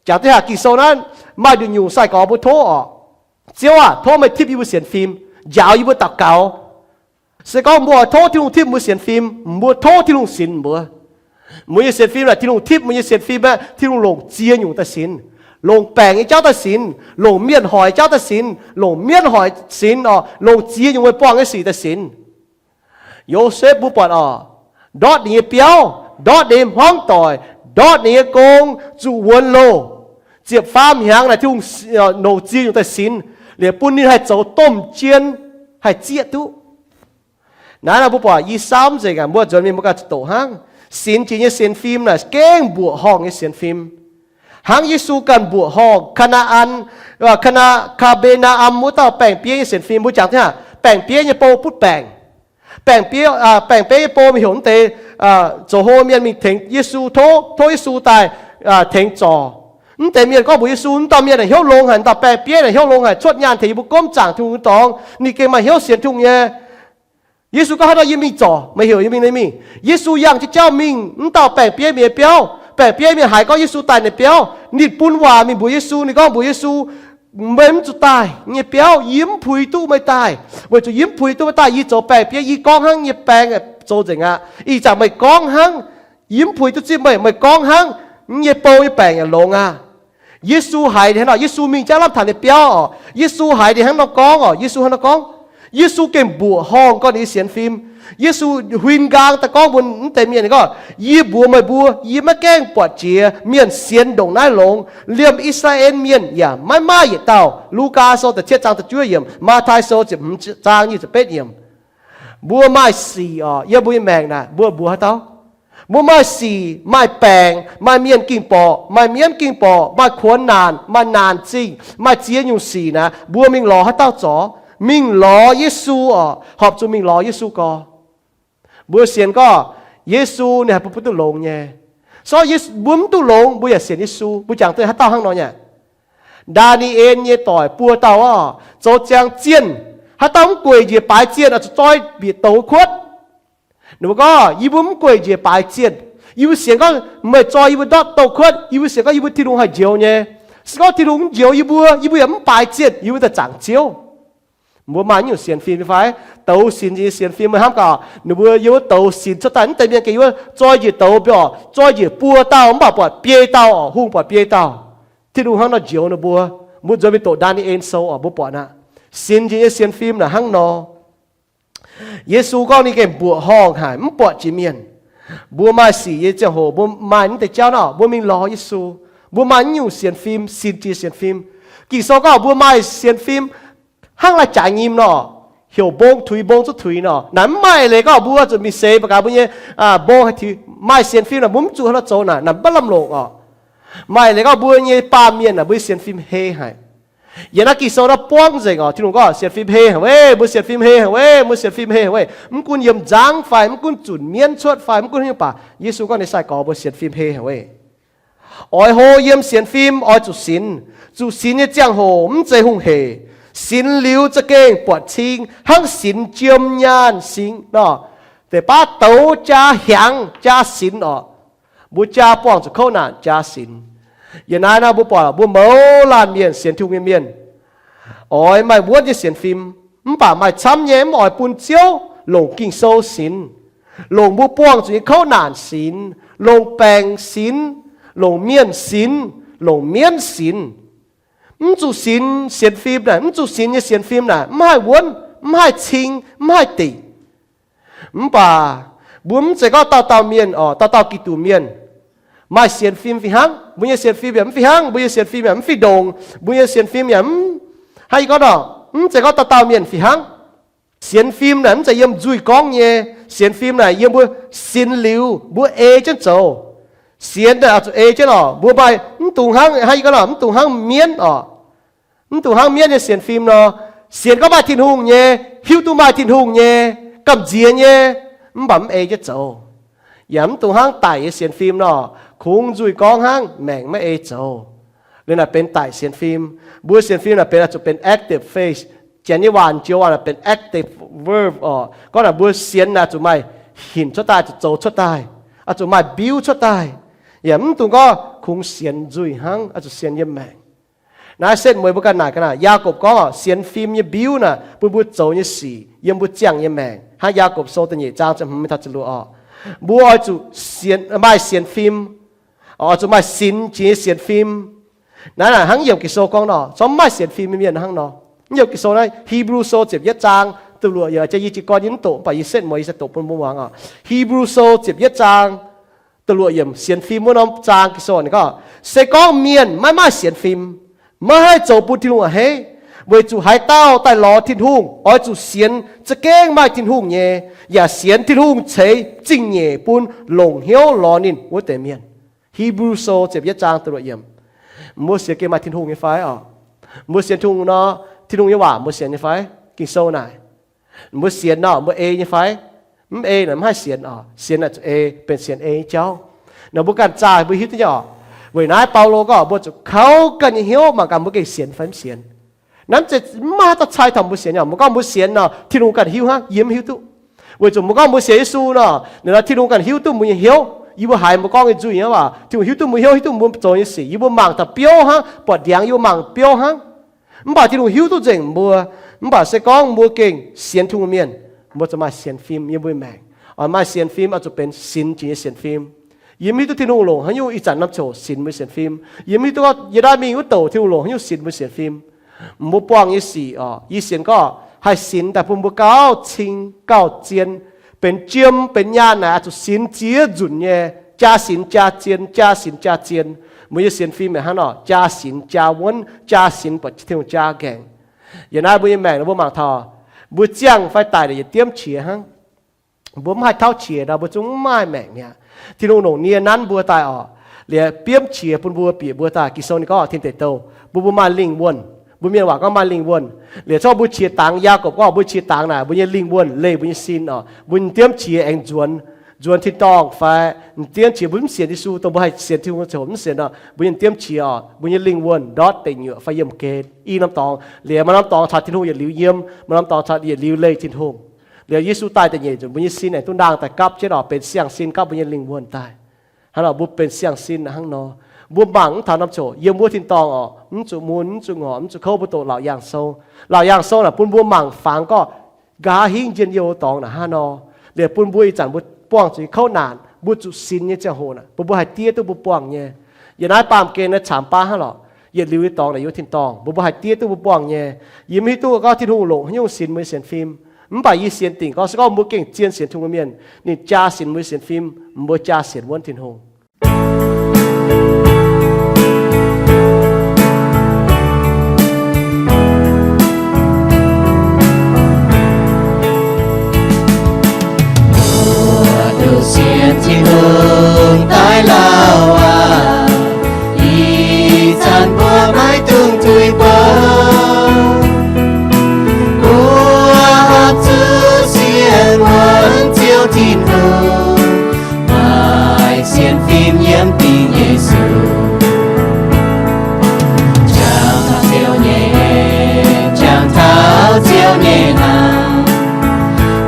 Jangx duqv haac Ging-Sou naaiv maaih nduqc nyungc sai-gorx mbuo tov orqc, Ziouv aah, tov meih tipv yie mbuo sienx fim, njaaux yie mbuo daux gaux. Se gorngv mbuo oix tov Tin-Hungh tipv mbuo sienx fim, mbuo tov Tin-Hungh sinx mbuo. Mbuo nyei sienx fim aeqv, Tin-Hungh tipv mbuo nyei sienx fim aeqv, Tin-Hungh longc ziex nyungc daaih sinx. Longc baengc nyei jauv daaih sinx, longc mienh hoic jauv daaih sinx, longc mienv hoic sinx orqc, longc ziex nyungc meih buangh nyei sic daaih sinx. Yosepv mbuo buatc orqc, ndortv ninh nyei biauv, ndortv ninh nyei hmuangv doic, ndortv ninh nyei gong, zuqc wuonx loh. Ziepc faam hnyangx naaic Tin-Hungh longc ziex nyungc daaih sinx, liuz bun ninh haih zoux domh jien, haih zieqv duqv. Naaiv nor mbuo buatc i saauv nzengc aqv, mbuo nzuonx mingh mbuo ganh zuqc doqc hnangv. Sinx jiex nyei sienx fim naaic gengh mbuoqc horngh nyei sienx fim. Hnangv Yesu ganh mbuoqc horngh Kaa^naa^an, Kaa^naa, Kaa^be^naa^am wuov dauh baeng-bieiv nyei sienx fim. Mbuo jangx hnangv baeng-bieiv nyei bou butv baengc. Baeng-bieiv, baeng-bieiv nyei bou mingh heuc mv deix zoux hlo mienh mingh tengx Yesu, tov, tov Yesu daaih tengx zorc. Mv deix mienh gorngv mbuox Yesu, mv dauh mienh naaic hnyouv longx haic, mv dauh baeng-bieiv naaic hnyouv longx haic, cuotv nyaanh tengx yie mbuo gomv zaangc Tin-Hungh nyei dorngx, ninh gengh maaih hnyouv sienx Tin-Hungh nyei. Yesu gorngv, haaix nor yie mingh zorc, meih heuc yie mingh, ninh mingh. Yesu yangh jienv jauv mingh mv dauh baeng-bieiv mienh nyei biauv. Baeng-bieiv mienh haiz gorngv Yesu daaih ninh biauv, ninh bun waac mingh mbuox Yesu. Ninh gorngv mbuox Yesu, meih mv zuqc daaih nyei biauv, yie mv puix duqv meih daaih, weic zuqc yie mv puix duqv meih daaih. Yie zoux baeng-bieiv, yie gorngv hnangv nyei baeng zoux nzengc aqv. Ih zanc meih gorngv hnangv, yie mv puix duqv zipv meih, meih gorngv hnangv nyei bou nyei baengc yaac longx aqv. Yesu haiz ninh hnangv nor, Yesu mingh jauv lamh taux ninh biauv orqc, Yesu haiz ninh hnangv nor gorngv orqc, Yesu hnangv nor gorngv. Yesu gengh mbuoqc horngh gorngv ninh nyei sienx fim. Yesu huin nqaang daaih gorngv mbuox mv deix mienh gorngv, yie mbuox meih mbuo, yie maiv gaengh buatc jiex mienh sienx ndongc naaiv longx, liemh I^saa^laa^en Mienh yaac maiv maaih yietc dauh. Lugaa Sou da'cietv zaang da'juov yiemc, Matv^tai Sou ziepc hmz zaang nyic ziepc betv yiemc. Mbuo maaih sic orqc, yiem mbuo nyei maengc naaic mbuo mbuox haaix dauh? Mbuo maaih sic, maaih baengc, maaih mienh ging borqc, maaih mienv ging borqc, maaih kuonx naanc, maaih naanc zingh, maaih ziex nyungc sic naaic, mbuo mingh lorz haaix dauh zorc? Mingh lorz Yesu orqc, horpc zuqc mingh lorz Yesu gorx. Mbuo sienx gorngv Yesu ninh haih bun mbuo duqv longx nyei. So mbuo mv duqv longx, mbuo yaac sienx Yesu. Mbuo jangx duqv haaix dauh hnangv nor nyei? Ndaa^ni^en nyei doic buo dauh orqc, zoux ziangx zienh. Haaix dauh mv gueic njiec baaix zienh oix zuqc zoi bieqc douz kuotv. Ninh mbuo gorngv, yie mbuo mv gueic njiec baaix zienh. Yie mbuo sienx gorngv meih zoi yie mbuo ndortv douz kuotv. Yie mbuo sienx gorngv yie mbuo Tin-Hungh haih njoux nyei. Se gorngv Tin-Hungh mv njoux yie mbuo, yie mbuo yaac mv baaix zienh, yie mbuo daaih zaangc Ziouv. Mbuo maaih naaiv nyungc sienx fim nyei fai? Douz sinx nyei sienx fim meih hnamv gaax, ninh mbuo yiem wuov douz sinx cuotv daaih, mv deix mienh gengh yiem wuov zoi njiec douz mbiorqc, zoi njiec buo dauh mv baac buatc biei dauh oc, hungh buatc biei dauh. Tin-Hungh hnangv nor njoux ninh mbuo. Mbuo nzuonx mingh doqc Ndaa^ni^en Sou oc, mbuo buatc aqv. Sinx jiex nyei sienx fim naaic hnangv nor. Yesu gorngv ninh gengh mbuoqc horngh haic, mv buatc jiex mienh. Mbuo maaih sic nyei ziangh hoc, mbuo maaih naaiv deix jauv nor, mbuo mingh lorz Yesu. Mbuo maaih naaiv nyungc sienx fim, sinx jiex sienx fim. Ging-Sou gorngv mbuo maaih sienx fim hnangv lai-jaaix nyim nor, heuc mbong tuix mbong zuqc tuix nor. Naaic mv maaih leiz gorngv mbuo zuqc mingh seix mbuo gaax mbuo nyei mbong haih tuix. Maaih sienx fim naaic mbuo mv zuqc hnangv nor zoux naaic, naaic mv baac lamh longc oc. Maaih leiz gorngv mbuo nyei baamh mienh naaic mbuo nyei sienx fim hei haic. Yiem naaiv Ging-Sou naaiv buangv nzengc oc. Tin-Hungh gorngv sienx fim hei haic weic, mbuo sienx fim hei haic weic, mbuo sienx fim hei haic weic. Mv gunv yiem nzangv fai mv gunv zunc mienv cuotv fai mv gunv haaix nyungc baac, Yesu gorngv ninh sai-gorx mbuo sienx fim hei haic weic. Oix hlo yiem sienx fim oix zuqc sinx. Zuqc sinx nyei ziangh hoc mv zeiz hungh heic. Sinx liuz za'gengh buatc cing hnangv sinx jiem nyaanh singx nor. Deix baav douz jaa hiaangx jaa sinx oc. Mbuo jaa buangh zuqc kouv naanc jaa sinx. Yiem naaiv nor mbuo buatc mbuo mouz laanh mienh sienx Tin-Hungh nyei mienh oix maaih wuonv nyei sienx fim, mv baac maaih camv nyei mv oix bun Ziouv, longc Ging-Sou sinx, longc mbuo buangh zuqc nyei kouv naanc sinx, longc baengc sinx, longc mienh sinx, longc mienv sinx. Mv zuqc sinx sienx fim naaic, mv zuqc sinx nyei sienx fim naaic mv haih wuonv, mv haih cing, mv haih dingc. Mv baac mbuo mv zeiz gorngv dauh dauh mienh oc, dauh dauh Giduc mienh maaih sienx fim fih hnangv, mbuo nyei sienx fim yaac mv fih hnangv, mbuo nyei sienx fim yaac mv fih ndongc, mbuo nyei sienx fim yaac mv, hnangv yie gorngv nor, mv zeiz gorngv dauh dauh mienh fih hnangv. Sienx fim naaic mv zeiz yiem nzuih gorngv nyei. Sienx fim naaic yiem mbuo sinx liuz mbuo ei jienv zoux. Sienx naaic oix zuqc ei jienv oc. Mbuo maaih mv dungx hnangv, hnangv yie gorngv nor, mv dungx hnangv mienv oc. Mv dungx hnangv mienv nyei sienx fim nor. Sienx gorngv maaih Tin-Hungh nyei, hiuv duqv maaih Tin-Hungh nyei, gamh nziex nyei, mv baac mv ei jienv zoux. Yaac mv dungx hnangv daic nyei sienx fim nor, kungx nzuih gorngv hnangv, maengc maiv ei zoux. Liuz naaic benx daic sienx fim. Mbuo sienx fim naaic benx oix zuqc benx active faith. Janx nyei waac joux waac benx active verb oc. Gorngv naaic mbuo sienx naaic zuqc maaih hinc cuotv daaih, zuqc zoux cuotv daaih, oix zuqc maaih mbiuv cuotv daaih. Yaac mv dungx gorngv kungx sienx nzuih hnangv, oix zuqc sienx yiem maengc. Naaiv setv mueiz mbuo ganh naaic ga'naaiv. Yaagorpc gorngv oc, sienx fim nyei mbiuv naaic bun mbuo zoux nyei sic yiem mbuo ziangh nyei maengc. Hnangv Yaagorpc Sou da'nyeic zaang ziepc hmz mingh taux ziepc luoqc oc. Mbuo oix zuqc sienx, maaih sienx fim, oix zuqc maaih sinx jiex nyei sienx fim. Naaiv naaic hnangv yiem Ging-Sou gorngv nor, corc mv maaih sienx fim nyei mienh hnangv nor. Yiem Ging-Sou naaiv, Hipv^lu Sou ziepc yietv zaang da'luoqc yiemc, jiex yie jiez gorn yie mv doqc, mv baac yie setv mueiz yie se doqc bun mbuo muangx oc. Hipv^lu Sou ziepc yietv zaang da'luoqc yiemc, sienx fim wuov norm zaang Ging-Sou ninh gorngv, se gorngv mienh maiv maaih sienx fim, maiv haih zoux bun Tin-Hungh a'hneiv. Weic zuqc haaix dauh daaih lorz Tin-Hungh oix zuqc sienx za'gengh maaih Tin-Hungh nyei, yaac sienx Tin-Hungh ceix zingh nyeic bun longc hnyouv lorz ninh wuov deix mienh. Hipv^lu Sou ziepc yietv zaang da'luoqc yiemc. Mbuo sienx gengh maaih Tin-Hungh nyei fai oc? Mbuo sienx Tin-Hungh nor, Tin-Hungh nyei waac mbuo sienx nyei fai? Ging-Sou naaic, mbuo sienx nor mbuo ei nyei fai? Mv ei naaic mv haih sienx oc. Sienx naaic zuqc ei, benx sienx ei nyei jauv. Nor mbuo ganh zaah mbuo hiuv duqv nyei oc. Weic naaiv Baulo gorngv mbuo zuqc kouv ganh nyei hnyouv mangc gaax mbuo gengh sienx fai mv sienx. Naaiv mv zeiz mv maaih haaix dauh cai taux mbuo sienx nyei. Mbuo gorngv mbuo sienx nor, Tin-Hungh ganh hiuv hnangv, yie mv hiuv duqv. Weic zuqc mbuo gorngv mbuo sienx Yesu nor, ninh nor Tin-Hungh ganh hiuv duqv mbuo nyei hnyouv. Yie mbuo haiz mbuo gorngv nyei nzuih nyei waac, Tin-Hungh hiuv duqv mbuo hnyouv, hiuv duqv mbuo zoux nyei sic. Yie mbuo mangc taux biouv hnangv, buatc ndiangx yie mbuo mangc biouv hnangv. Mv baac Tin-Hungh hiuv duqv nzengc mbuo. Mv baac se gorngv mbuo gengh sienx Tin-Hungh mienh, mbuo zuqc maaih sienx fim yiem mbuo maengc. Oix maaih sienx fim oix zuqc benx sinx jiex nyei sienx fim. Yie mv hiuv duqv Tin-Hungh longc haaix nyungc ih zanc norm ziangh hoc sinx mbuo nyei sienx fim. Yie mv hiuv duqv yie naaiv mingh wuov douc Tin-Hungh longc haaix nyungc sinx mbuo sienx fim. Mbuo buangh nyei sic oc, yie sienx gorngv haih sinx daaih bun mbuo gauh cing gauh zien, benx jiem benx nyaanh naaic oix zuqc sinx ziex nzunc nyei, jaa sinx jaa zien, jaa sinx jaa zien. Mbuo nyei sienx fim yaac hnangv nor, jaa sinx jaa wuonv, jaa sinx buatc Tin-Hungh jaa nqaengc. Yiem naaiv mbuo nyei maengc mbuo mangc taux, mbuo ziangh fai daic yietc diemv qiex hnangv. Mbuo mv haih tauv qiex nor, mbuo zungv mv maaih maengc mi'aqv. Tin-Hungh longc nie nanv mbuo daaih oc, liuz biomv qiex bun mbuo, bieqc mbuo daaih. Ging-Sou ninh gorngv tin deic douh, mbuo, mbuo maaih lingh wuonh. Mbuo mienh waac gorngv maaih lingh wuonh. Liuz corc mbuo qiex dangx, Yaagorpc gorngv mbuo qiex dangx naaic, mbuo nyei lingh wuonh leih mbuo nyei sin oc. Mbuo nyei diemv qiex aengx nzuonx, nzuonx tin-dorngh fai diemv qiex mbuo mv sienx Yesu, dongh mbuo haih sienx Tin-Hungh ziouc mv sienx oc. Mbuo nyei diemv qiex oc, mbuo nyei lingh wuonh ndortv deic nyuoqc fai yiemh gen i norm dorngx. Liuz maaih norm dorngx caux Tin-Hungh yietc liuz yiem, maaih norm dorngx caux yietc liuz leih Tin-Hungh. Liuz Yesu daaih da'nyeic nzunc, mbuo nyei sin aengx duqv ndaangh daaih gapv jienv oc, benx siang-sin gapv mbuo nyei lingh wuonh daaih. Hnangv nor mbuo benx siang-sin hnangv nor. Mbuo mangc mv taux norm coc yiem wuov tin-dorngh oc, mv zuqc mun, mv zuqc ngorc, mv zuqc kouv, mbuo doqc Laauc Yaangh Sou. Laauc Yaangh Sou naaic bun mbuo mangc fangx gorqv nqa'haav hingv njien-youh dorngx naaic hnangv nor, liuz bun mbuo ih zanc mbuo buangh zuqc nyei kouv naanc, mbuo zuqc sinx nyei ziangh hoc naaic, bun mbuo haih diev duqv mbuo buangh nyei. Yiem naaiv baamh gen naaiv caamx baav hnangv lorqc, yietc liuz nyei dorngx naaic yiem wuov tin-dorngh, mbuo mbuo haih diev duqv mbuo buangh nyei. Yie mv hiuv duqv gorngv Tin-Hungh longc haaix nyungc sinx mbuo nyei sienx fim, mv baac yie sienx dingc gorngv se gorngv mbuo gengh zien sienx Tin-Hungh mienh, ninh jaa sinx mbuo nyei sienx fim, mbuo jaa sienx wuonv Tin-Hungh. Mbuo duqv sienx Tin-Hungh daaih lauh aac, ih zanc mbuo maiv dungx tuix bouc. Mbuo horpc zuqc sienx wuonv Ziouv Tin-Hungh, maaih sienx fim yiem dingc Yesu. Jangx taux Ziouv nyei, jangx taux Ziouv nyei hnamv,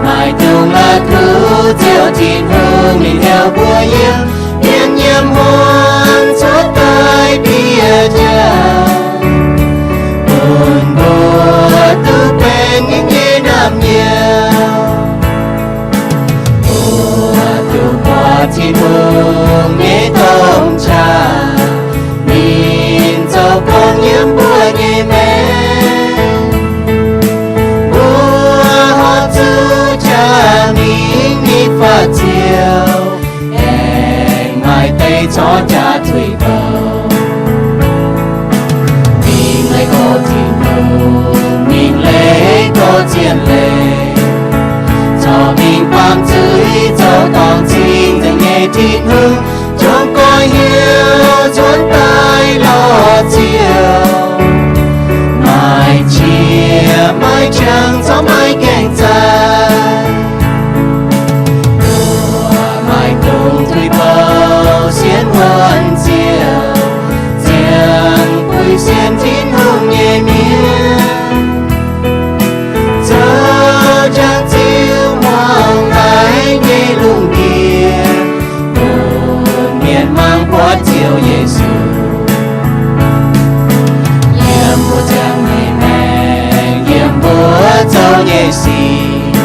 maiv dungx la'kuqv Ziouv Tin-Hungh ninh heuc mbuo yiem mienh nyiemc hmuangx cuotv daaih bieq jauv, bun mbuo duqv benx ninh nyei naamh nyouz. Mbuo duqv buatc Tin-Hungh nyei domh qaqv, ninh zoux gong yiem mbuo nyei maengc. Mbuo horpc zuqc jaax mingh nitv fatv Ziouv, aengx maaih deix corc jaax tuix bouc. Mingh leiz gorx Tin-Hungh, mingh leiz gorx zien leiz, corc mingh baamh zuiz zoux dorngc cing nzengc nyei Tin-Hungh, jomc goix hnyouv cuotv daaih lorz Ziouv, maaih qiex maaih qangx corc maiv gaengh zaah. Mbuo maiv dungx tuix bouc sienx wuonv Ziouv, ziangh buix sienx Tin-Hungh nyei mienh, zoux jangx ziux hmuangx haiv nyei lungh ndiev, bun mienh mangc buatc Ziouv Yesu. Yiem mbuo ziangh nyei maengc, yiem mbuo zoux nyei sic,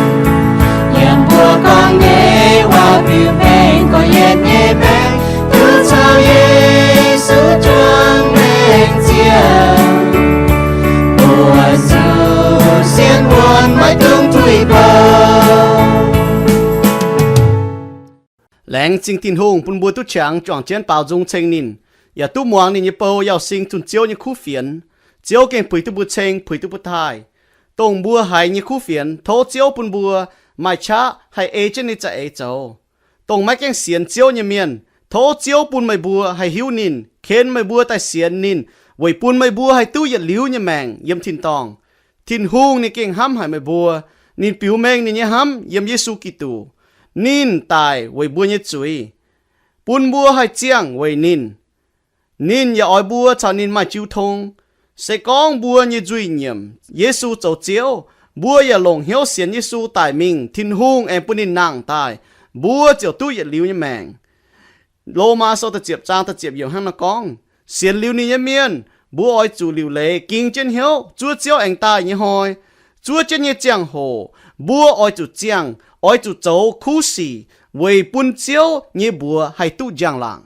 yiem mbuo gorngv nyei waac-biux mengh gorx-youz nyei maengc, duqv caux Yesu juangc maengc ziangh, mbuo zuqc sienx wuonv maiv dungx tuix bouc. Laengz zingh Tin-Hungh bun mbuo duqv qangx juangc jienv baaux nzung ceng ninh, yaac duqv muangx ninh nyei bou yauh sing zunh Ziouv nyei kuv fienx. Ziouv gengh puix duqv mbuo ceng, puix duqv mbuo taaih. Dongh mbuo haiz nyei kuv fienx, tov Ziouv bun mbuo maaih qaqv haih ei jienv ninh nyei za'eix zoux. Dongh maiv gaengh sienx Ziouv nyei mienh, tov Ziouv bun meih mbuo haih hiuv ninh, ken meih mbuo daaih sienx ninh, weic bun meih mbuo haih duqv yietc liuz nyei maengc yiem tin-dorngh. Tin-Hungh ninh gengh hnamv haic meih mbuo. Ninh biux mengh ninh nyei hnamv yiem Yesu Giduc. Ninh daic weic mbuo nyei zuiz, bun mbuo haih ziangh weic ninh. Ninh yaac oix mbuo caux ninh maaih jiu tong. Se gorngv mbuo nyei nzuih nyiemc Yesu zoux Ziouv, mbuo yaac longc hnyouv sienx Yesu daic mingh, Tin-Hungh aengx bun ninh nangh daaih, mbuo ziouc duqv yietc liuz nyei maengc. Lomaa Sou da'ziepc zaang da'ziepc yiemc hnangv naaiv gorngv, sienx liuz ninh nyei mienh, mbuo oix zuqc liuc leiz ging jienv hnyouv zuov Ziouv aengx daaih nyei hnoi. Zuov jienv nyei ziangh hoc, mbuo oix zuqc ziangh, oix zuqc zoux kuv sic weic bun Ziouv nyei mbuox haih duqv njang-laangc.